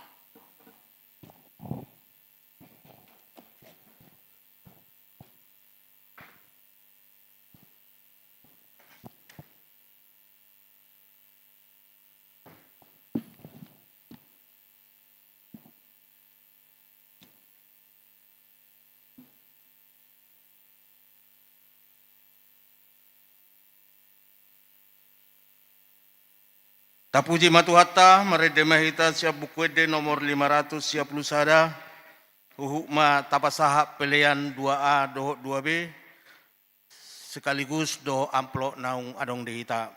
Tapuji ma Tuhanta, marende ma hita sian Buku Ende nomor lima ratus sia pulu sada, huhut ma tapasahat pelean dua A dohot dua B, sekaligus dohot amplop naung adong di hita.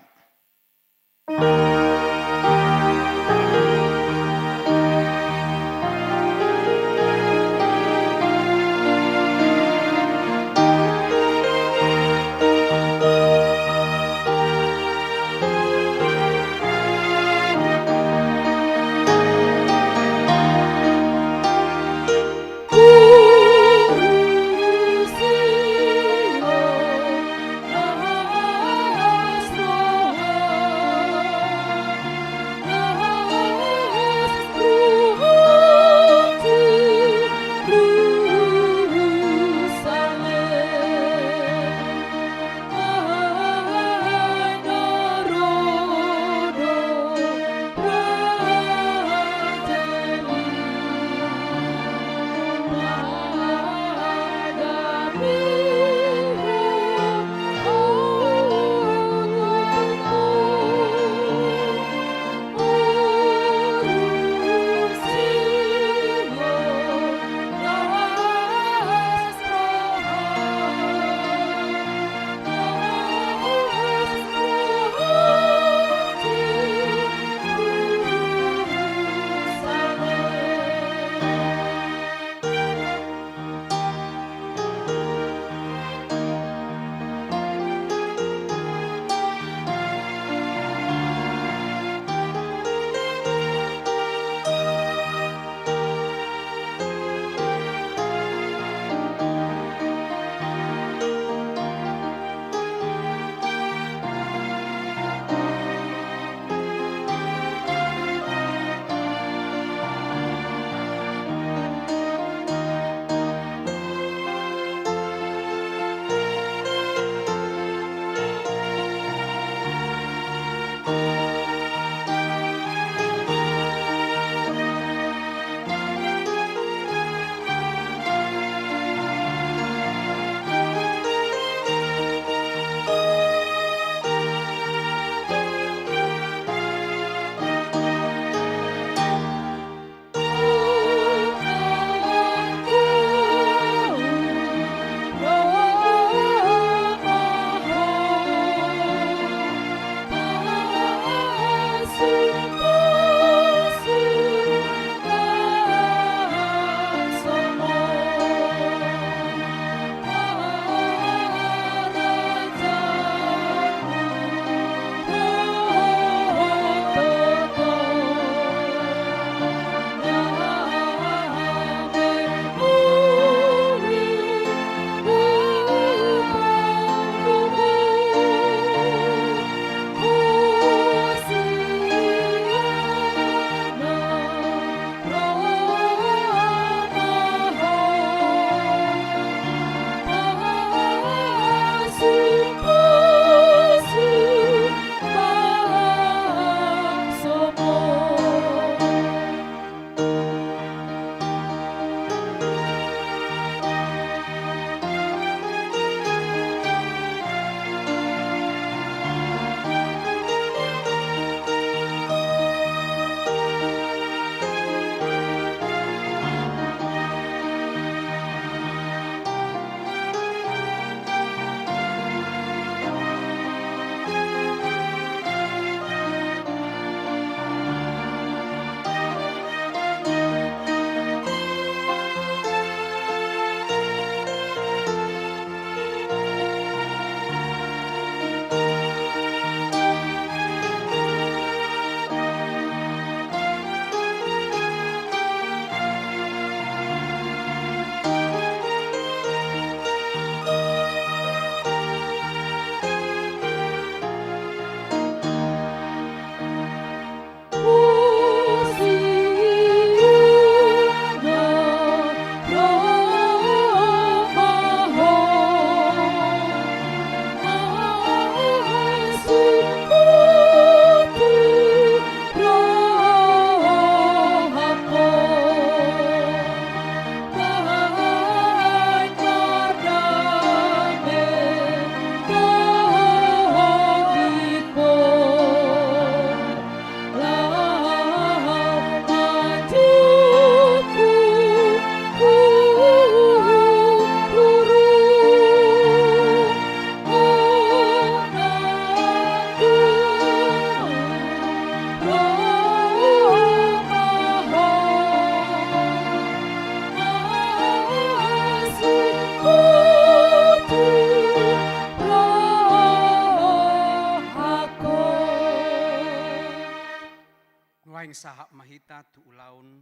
Sahat ma hita tu ulaon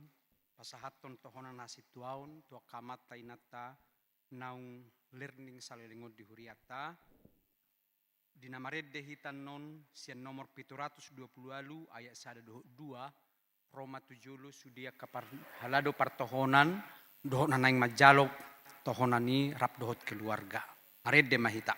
pasahathon tohonan hasintuaon tu angka amanta inanta naung learning saleleng on di hurianta. Di na marende hita annon sian nomor pitu ratus dua pulu ualu ayat sada dohot dua, ro ma tu jolo sude angka parhalado partohonan dohot na naeng manjalo tohonan i rap dohot keluarga. Marende ma hita.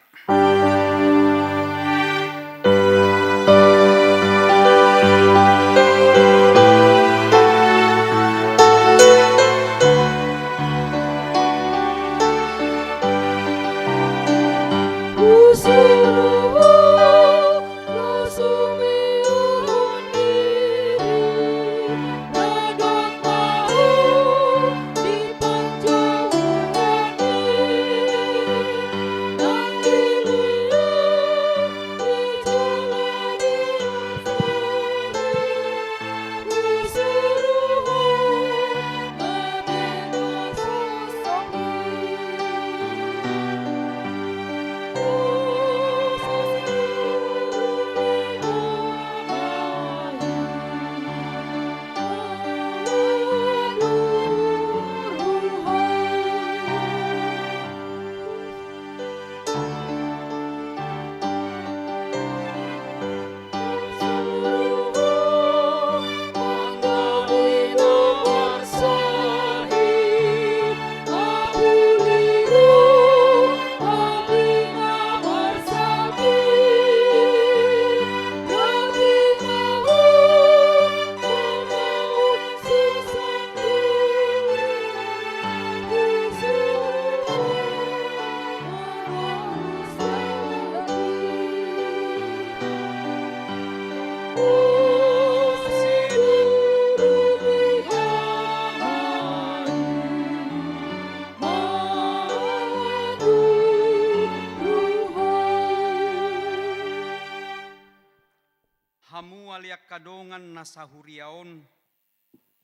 Hamu ale angka dongan na sahuria on,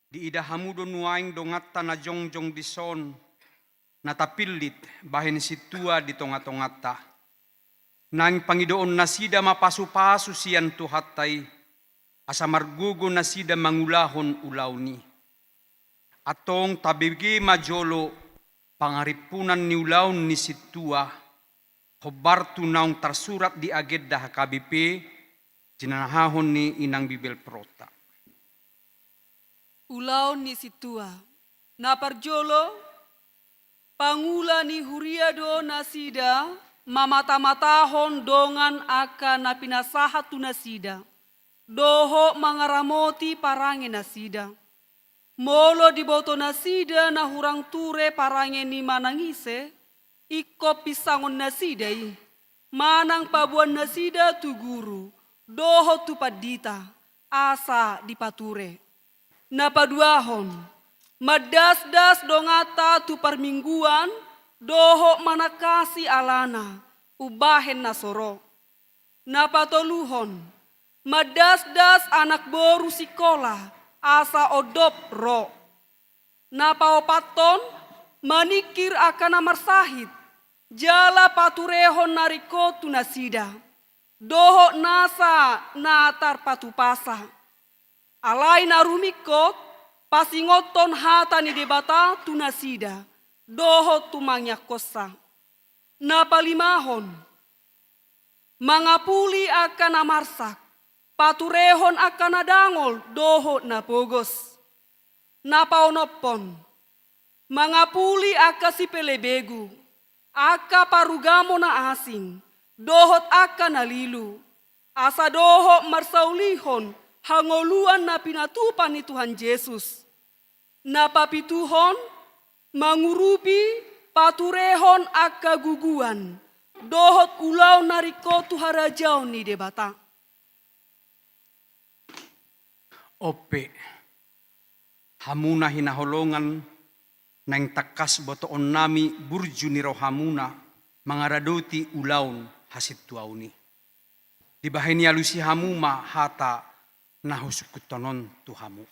diida hamu do nuaeng donganta na jongjong dison, na tapillit bahen sintua di tongatonganta. Naeng pangidoon nasida ma pasupasu sian Tuhanta i, asa margogo nasida mangulahon ulaon i. Antong tabege ma jolo pangarimpunan ni ulaon ni sintua, hombar tu naung tarsurat di agenda H K B P, jinanahahon ni inang Bibelvrouta. Ulaon ni sintua. Na parjolo, pangula ni huria do nasida mamatamatahon dongan angka na pinasahat tu nasida, dohot mangaramoti parange nasida. Molo diboto nasida na hurang ture parange ni manang ise, ingkon pinsangon nasida i, manang paboan nasida tu guru, dohot tu pandita, asa dipature. Na paduahon, mandasdas donganta tu parmingguan, dohot manangkasi alana, umbahen na so ro. Na patoluhon, mandasdas anak boru sikola, asa ondop ro. Na paopathon, maningkir angka na marsahit, jala paturehon na ringkot tu nasida, dohot nasa na tarpatupasa. Alai na rumingkot, pasingothon hata ni Debata tu nasida, dohot tu mangiangkonsa. Na palimahon, mangapuli angka na marsak, paturehon angka na dangol dohot na pogos. Na paonomhon, mangapuli angka sipelebegu, angka parugamo na asing, dohot angka na lilu, asa dohot marsaulihon hangoluan na pinatupa ni Tuhan Jesus. Na papituhon, mangurupi, paturehon angka guguan, dohot ulaon na ringkot tu harajaon ni Debata. Onpe, hamu na hinaholongan, naeng tangkas botoonnami burju ni rohamuna mangaradoti ulaon hasintuaon i. Dibahen i alusi hamu ma hata na husungkunhon on tu hamu.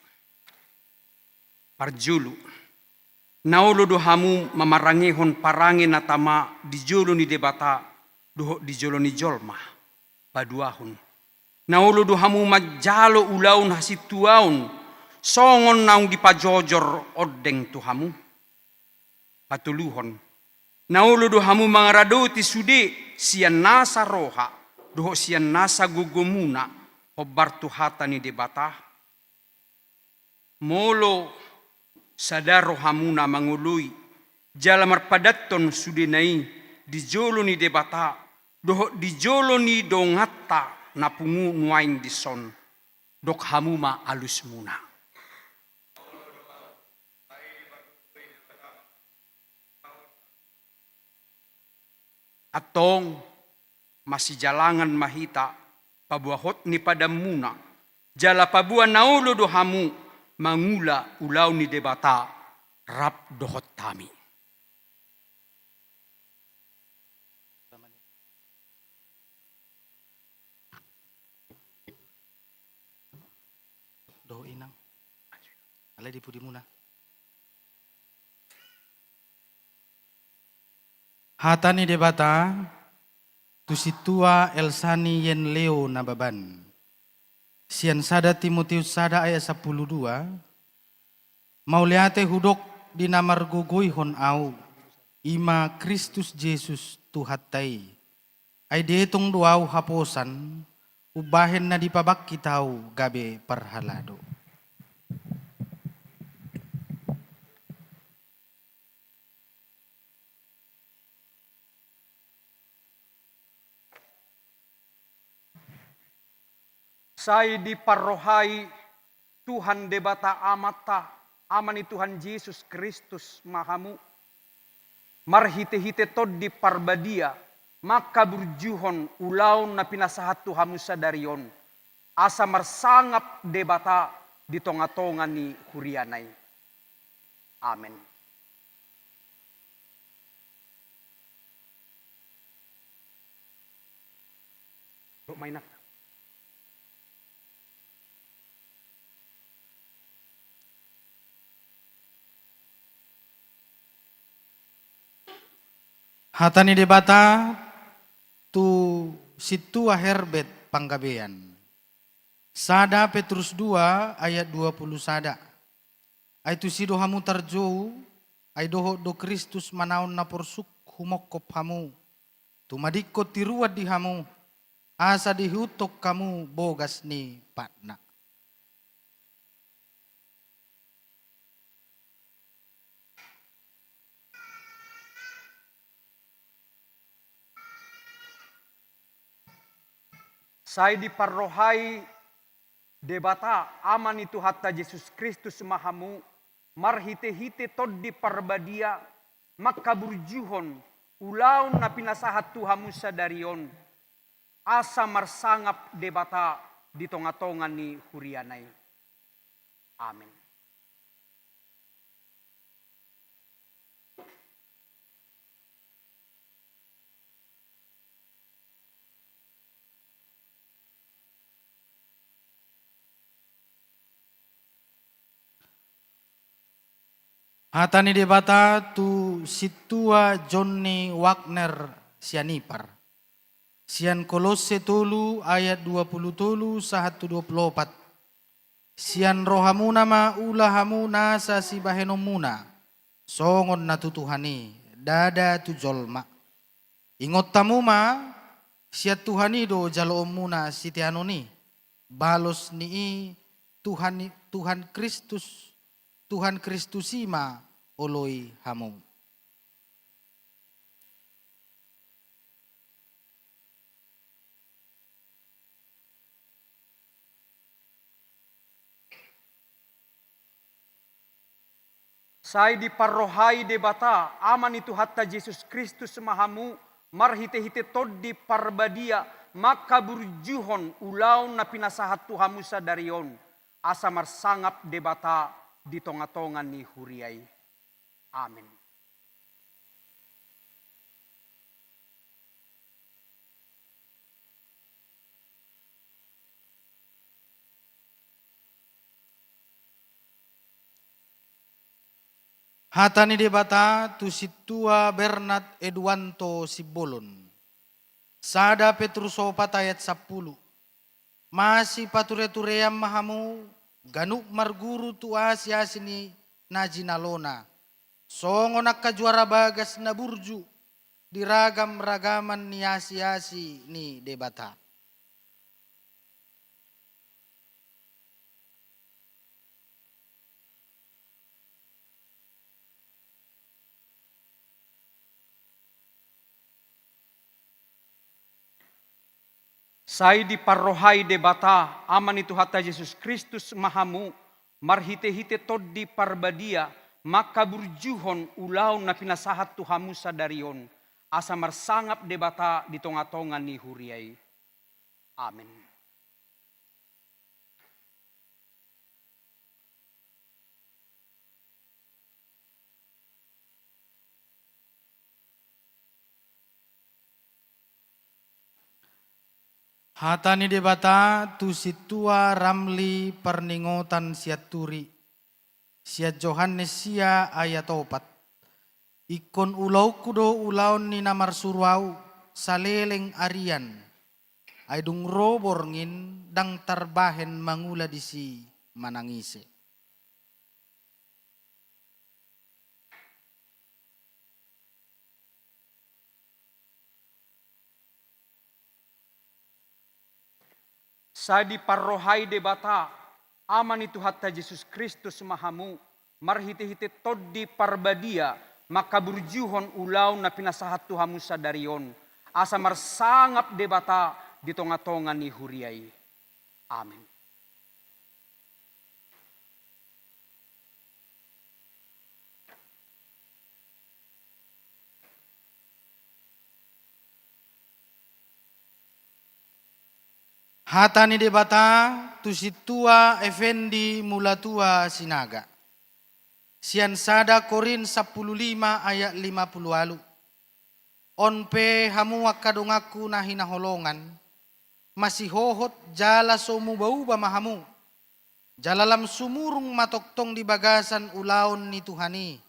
Parjolo, na olo do hamu mamarangehon parange na tama di jolo ni Debata dohot di jolo ni jolma. Paduahon, na olo do hamu manjalo ulaon hasintuaon songon naung dipajojor ondeng tu hamu. Patoluhon, na olo do hamu mangaradoti sude sian nasa roha dohot sian nasa gogomuna hombar tu hata ni Debata. Molo sada rohamuna mangoloi jala marpadathon sudena i di jolo ni Debata dohot di jolo ni donganta na pungu nuaeng dison, dok hamu ma alusmuna. Antong, masijalangan ma hita paboa hot ni padanmuna, jala paboa na olo do hamu mangula ulaon ni Debata rap dohot hami. Dohot inang. Alai di pudimuna. Hata ni Debata tu sintua Elsani Yen Leo Nababan. Sian sada Timoteus sada ayat sampulu dua, mauliate hudok di na margogoihon au, i ma Kristus Jesus Tuhanta i. Ai dietong do au haposan, umbahen na dipabangkit au gabe parhalado. Sai diparrohai Tuhan Debata Amanta, Ama ni Tuhan Jesus Kristus ma hamu, marhitehite Tondi Parbadia, mangkaburjuhon ulaon na pinasahat tu hamu sadari on, asa marsangap Debata di tongatonga ni huriana i. Amen. Hata ni Debata tu sintua Herbert Panggabean. Sada Petrus dua ayat dua pulu sada. Ai tusi do hamu tarjou, ai dohot do Kristus manaon na porsuk humongkop hamu, tumadingkon tiruan di hamu, asa diihuthon hamu bogas ni patna. Sai diparrohai Debata, Ama ni Tuhanta Jesus Kristus ma hamu, marhitehite Tondi Parbadia, mangkaburjuhon ulaon na pinasahat tu hamu sadari on, asa marsangap Debata di tongatonga ni huriana i. Amen. Hata ni Debata tu sintua Johnny Wagner Sianipar. Sian Kolosse tolu ayat dua pulu tolu sahat tu dua pulu opat. Sian rohamuna ma ula hamu nasa sibahenonmuna, songon na tu Tuhan i, ndada tu jolma. Ingot hamu ma, sian Tuhan i do jaloonmuna siteanon i, balos ni i Tuhan, Tuhan Kristus, Tuhan Kristus i ma oloi hamu. Sai diparrohai Debata, Ama ni Tuhanta Jesus Kristus ma hamu, marhitehite Tondi Parbadia, mangkaburjuhon ulaon na pinasahat tu hamu sadari on, asa marsangap Debata di tongatonga ni huria i. Amen. Hata ni Debata tu sintua Bernard Eduanto Simbolon. Sada Petrus opat ayat sampulu. Masipatureturean ma hamu, ganup marguru tu asi-asi ni na jinalona, songon angka juara bagas na burju di ragam-ragaman ni asi-asi ni Debata. Sai diparrohai Debata, Ama ni Tuhanta Jesus Kristus ma hamu, marhite-hite Tondi Parbadia, mangkaburjuhon ulaon na pinasahat tu hamu sadari on, asa marsangap Debata di tonga-tonga ni huria i. Amen. Hata ni Debata tu sintua Ramli parningotan sian Turi, sian Johannes sia ayat opat. Ingkon ulaonku do ulaon ni na marsuru ahu, saleleng arian. Ai dung ro borngin, ndang tarbahen mangula disi manang ise. Sai diparrohai Debata, Ama ni Tuhanta Jesus Kristus ma hamu, marhite-hite Tondi Parbadia, mangkaburjuhon ulaon na pinasahat tu hamu sadari on, asa marsangap Debata di tonga-tonga ni huria i. Amen. Hata ni Debata tu sintua Effendi Mulatua Sinaga. Sian sada Korint sampulu lima ayat lima pulu ualu. On pe hamu angka donganku na hinaholongan, masihohot jala so muba-uba ma hamu, jala lam sumurung ma tongtong di bagasan ulaon ni Tuhan i.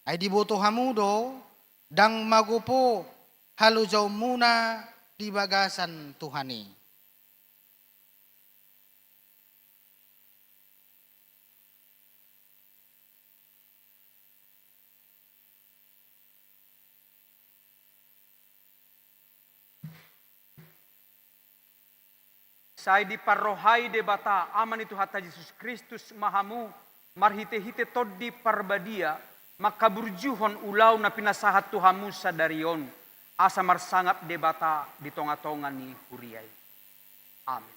Ai diboto hamu do, ndang magopo halojaonmuna di bagasan Tuhan i. Sai diparrohai Debata, Ama ni Tuhanta Jesus Kristus ma hamu, marhite-hite Tondi Parbadia, mangkaburjuhon ulaon na pinasahat tu hamu sadari on, asa marsangap Debata di tonga-tonga ni huria i. Amen.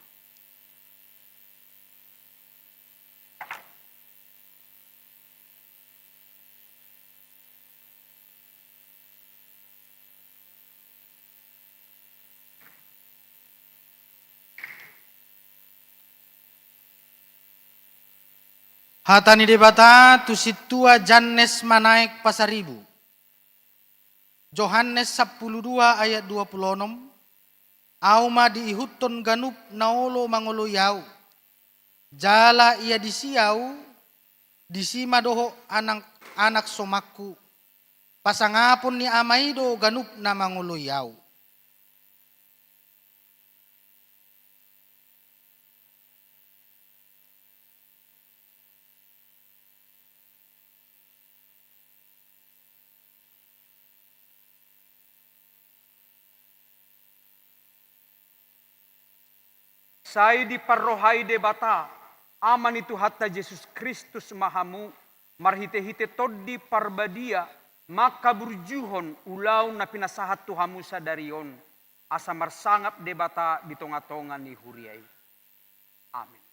Hata ni Debata tu sintua Jannes Manaek Pasaribu. Johannes sampulu dua ayat dua pulu onom, Ahu ma diihuthon ganup na olo mangoloi Ahu. Jala ia disi Ahu, disi ma dohot anak, anak somangku. Pasangapon ni Ama i do ganup na mangoloi Ahu. Sai diparrohai Debata, Ama ni Tuhanta Jesus Kristus ma hamu, marhite-hite Tondi Parbadia, mangkaburjuhon ulaon na pinasahat tu hamu sadari on, asa marsangap Debata di tonga-tonga ni huria i. Amen.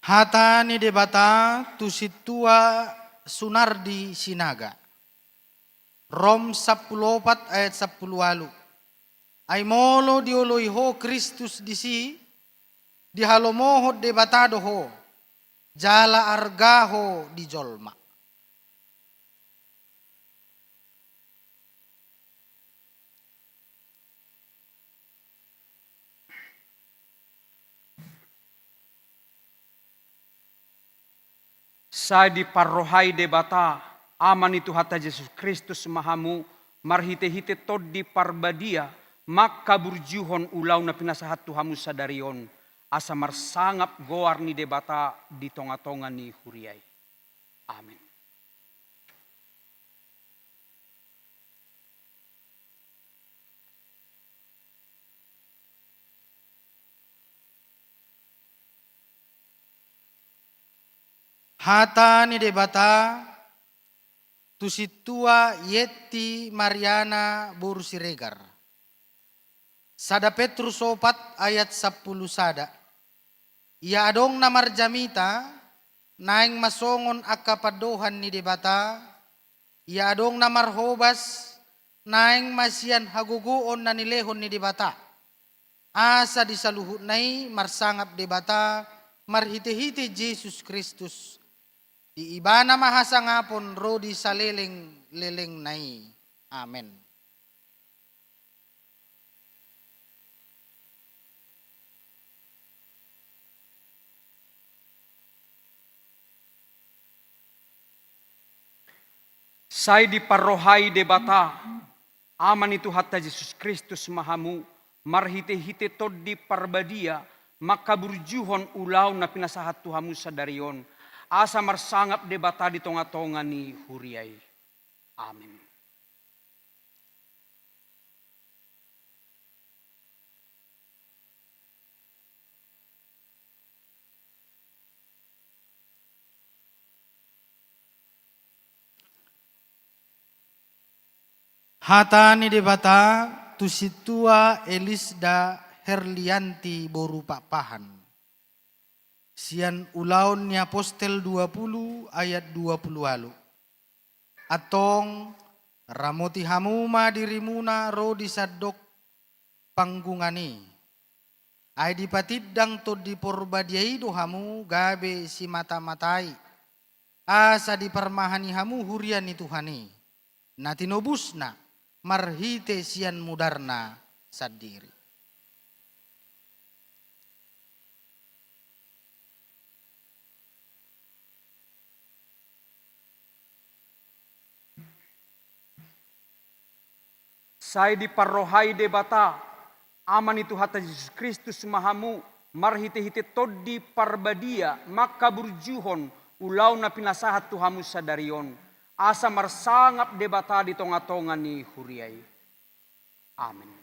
Hata ni Debata tu sintua Sunardi Sinaga. Rom sampulu opat ayat sampulu ualu. Ai molo dioloi ho Kristus disi, dihalomohon Debata do ho, jala arga ho di jolma. Sai diparrohai Debata, Ama ni Tuhanta Jesus Kristus ma hamu, marhite-hite Tondi Parbadia, mangkaburjuhon ulaon na pinasahat tu hamu sadari on, asa marsangap goar ni Debata di tonga-tonga ni huria i. Amen. Hata ni Debata tu sintua Yenti Mariana boru Siregar. Sada Petrus opat ayat sampulu sada. Ia adong na marjamita, naeng ma songon angka pandohan ni Debata, ia adong na marhobas, naeng ma sian hagogoon na nilehon ni Debata. Asa di saluhutna i marsangap Debata marhite-hite Jesus Kristus. Di Ibana ma hasangapon ro di saleleng-lelengna i. Amen. Sai diparrohai Debata, Ama ni Tuhanta Jesus Kristus ma hamu, marhite-hite Tondi Parbadia, mangkaburjuhon ulaon na pinasahat tu hamu sadari on, asa marsangap Debata di tonga-tonga ni huria i. Amen. Hata ni Debata tu sintua Elisda Herlianti boru Pakpahan. Sian Ulaon ni Apostel dua pulu ayat dua pulu ualu. Antong, ramoti hamu ma dirimuna ro di sandok panggungan i. Ai dipatindang Tondi Parbadia i do hamu gabe simata-matai, asa diparmahani hamu huria ni Tuhan i, na tinobusna marhite sian mudarna sandiri. Sai diparrohai Debata, Ama ni Tuhanta Jesus Kristus ma hamu, marhite-hite Tondi Parbadia, mangkaburjuhon ulaon na pinasahat tu hamu sadari on, asa marsangap Debata di tonga-tonga ni huria i. Amen.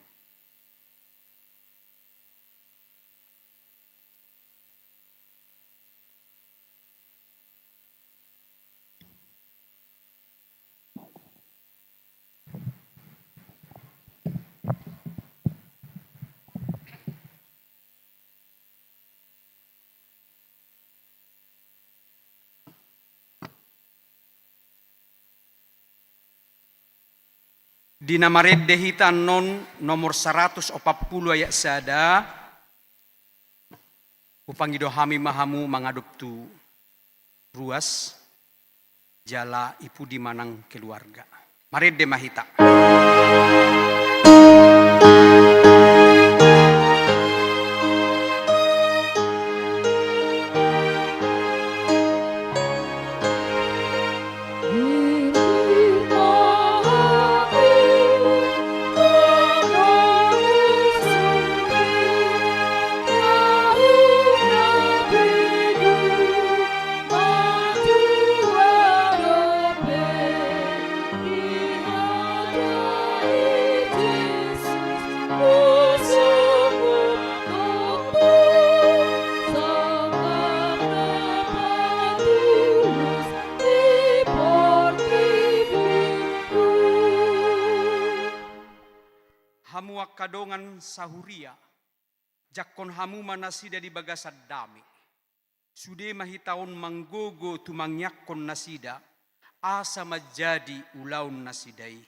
Di na marende hita annon nomor saratus opat pulu ayat sada, hupangido hami ma hamu mangadop tu ruas, jala i pudi manang keluarga. Marende ma hita. Hamu angka dongan sahuria, jangkon hamu ma nasida di bagasan dame. Sude ma hita on manggogo tumangiangkon nasida, asa manjadi ulaon nasida i.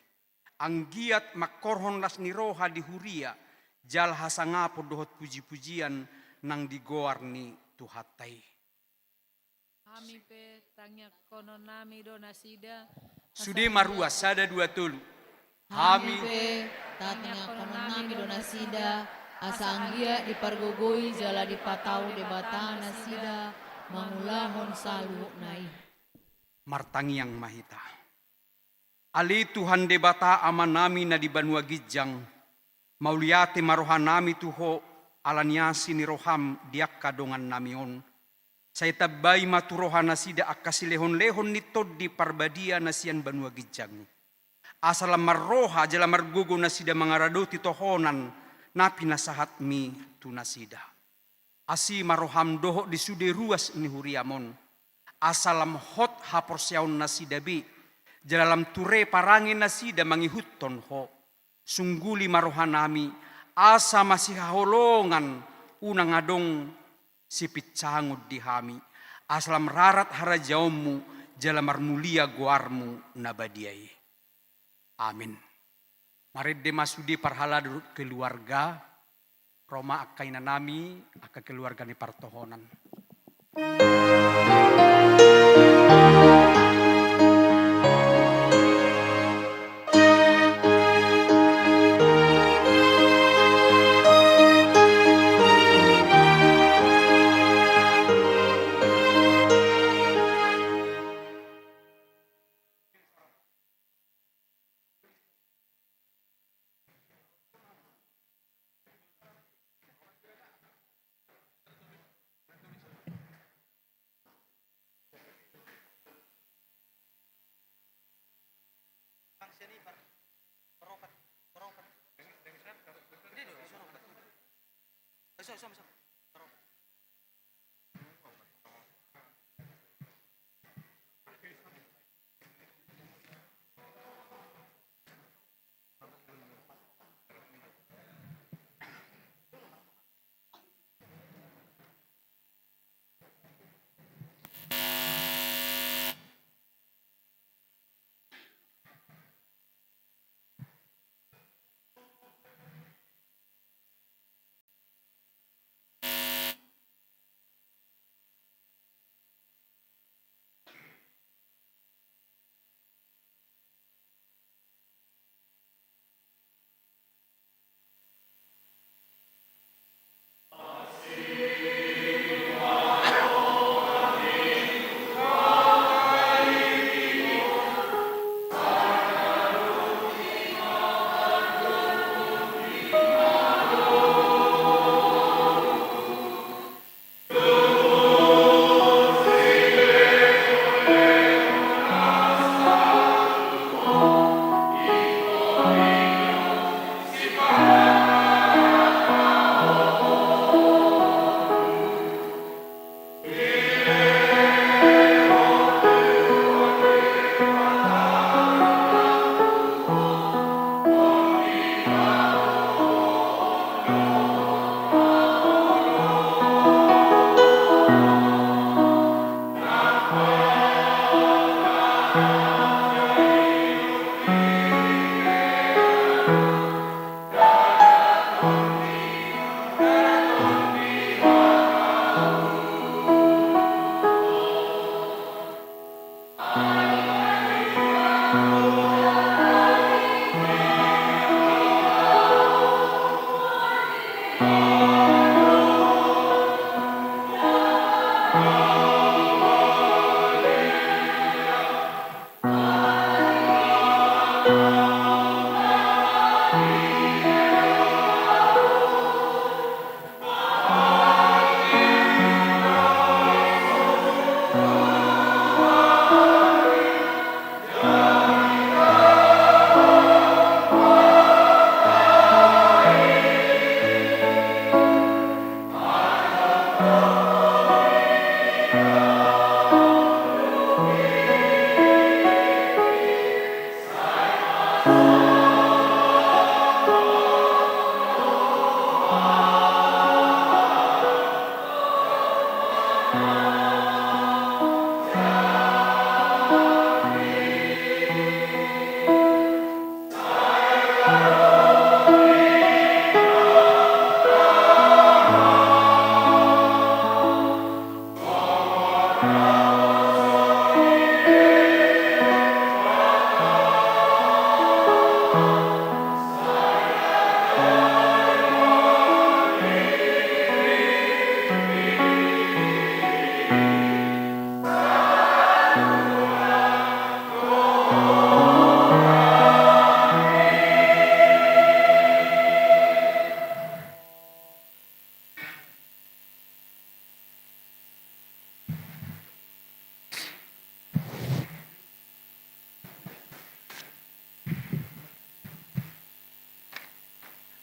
Anggiat mangkorhon las ni roha di huria, jala hasangapon dohot puji-pujian nang di goar ni Tuhanta i. Hami pe tangiangkonon nami do nasida. Sude ma ruas, sada, dua, tolu. Hami pe tangiangkonon nami do nasida, asa anggiat dipargogoi jala dipatau Debata nasida mangulahon saluhutna i. Martangiang ma hita. Ale Tuhan Debata Amanami na di banua ginjang, mauliate ma rohanami tu Ho, ala ni asi ni roham di angka dongannami on. Sai tambai ma tu rohanasida angka silehonlehon ni Tondi Parbadia na sian banua ginjang i. Asa lam marroha jala margogo nasida mangaradoti tohonan na pinasahatmi tu nasida. Asi ma roham dohot di sude ruas ni huriam on. Asa lam hot haporseaonnasida be, jala lam ture parange nasida mangihuthon Ho. Sungguli ma rohanami, asa masihaholongan unang adong sipinsangon di hami, asa lam rarat harajaonmu, jala marmulia goarmu na badia i. Amin. Marende ma sude parhalado dohot keluarga, ro ma angka inanami, angka keluarga ni partohonan.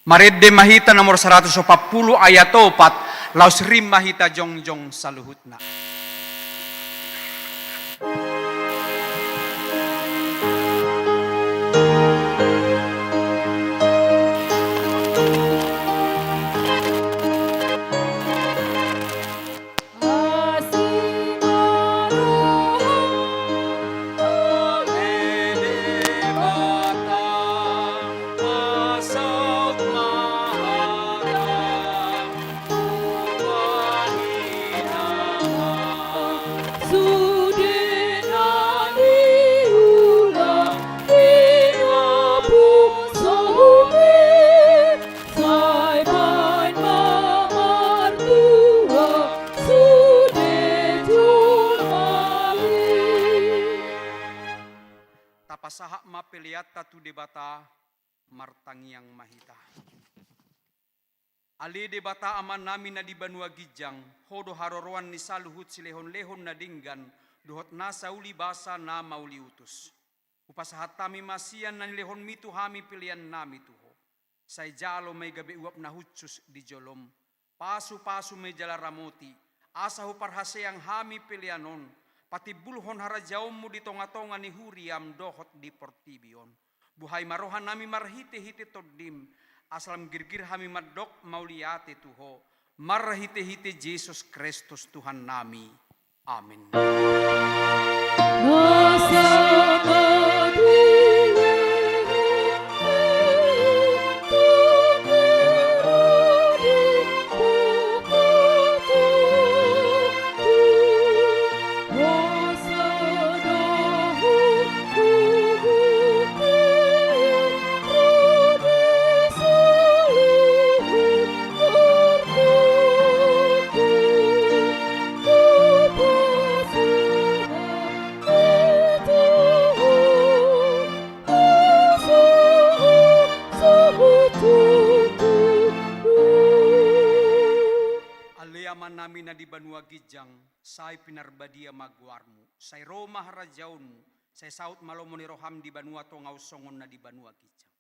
Marende ma hita nomor saratus opat pulu ayat opat, laos rim ma hita jongjong saluhutna. Sai baen ma martua sude jolma i. Tapasahat ma peleanta tu Debata, martangiang ma hita. Ale Debata Amanami na di banua ginjang, Ho do haroroan ni saluhut silehonlehon na denggan, dohot nasa uli basa na mauli utus. Hupasahat hami ma sian na nilehonMi tu hami peleannami tu Ho. Sai jalo ma i gabe uap na hushus di jolom. Pasupasu ma i jala ramoti, asa huparhaseang hami pelean on, patimbulhon harajaonMu di tongatonga ni huriaM dohot di portibi on. Buhai ma rohanami marhitehite TondiM, asa lam girgir hami mandok mauliate tu Ho, marhitehite Jesus Kristus Tuhannami. Amen. Ale Amanami na di banua ginjang, sai pinarbadia ma goarMu, sai ro ma harajaonMu, sai saut ma lomo ni rohaM di banua tonga on songon na di banua ginjang.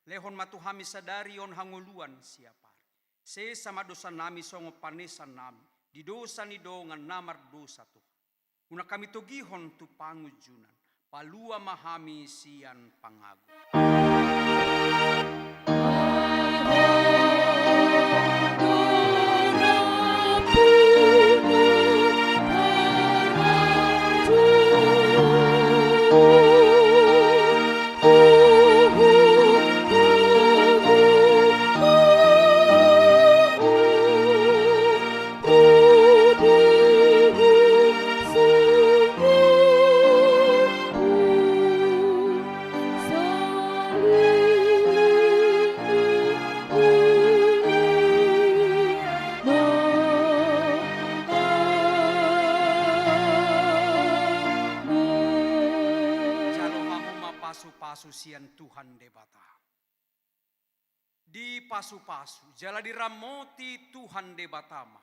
Lehon ma tu hami sadari on hangoluan siapari. Sesa ma dosanami songon panesanami di dosa ni dongan na mardosa tu Ho. Unang hami togihon tu pangunjunan, palua ma hami sian pangago. Jalo hamu ma pasupasu sian Tuhan Debata. Dipasupasu jala diramoti Tuhan Debata ma.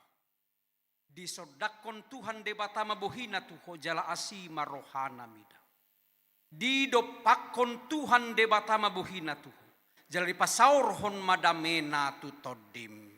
Disondangkon Tuhan Debata ma bohina tu ho jala asi ma rohana mida. Didompakkon Tuhan Debata ma bohina tu ho jala dipasaorhon ma damena tu tondim.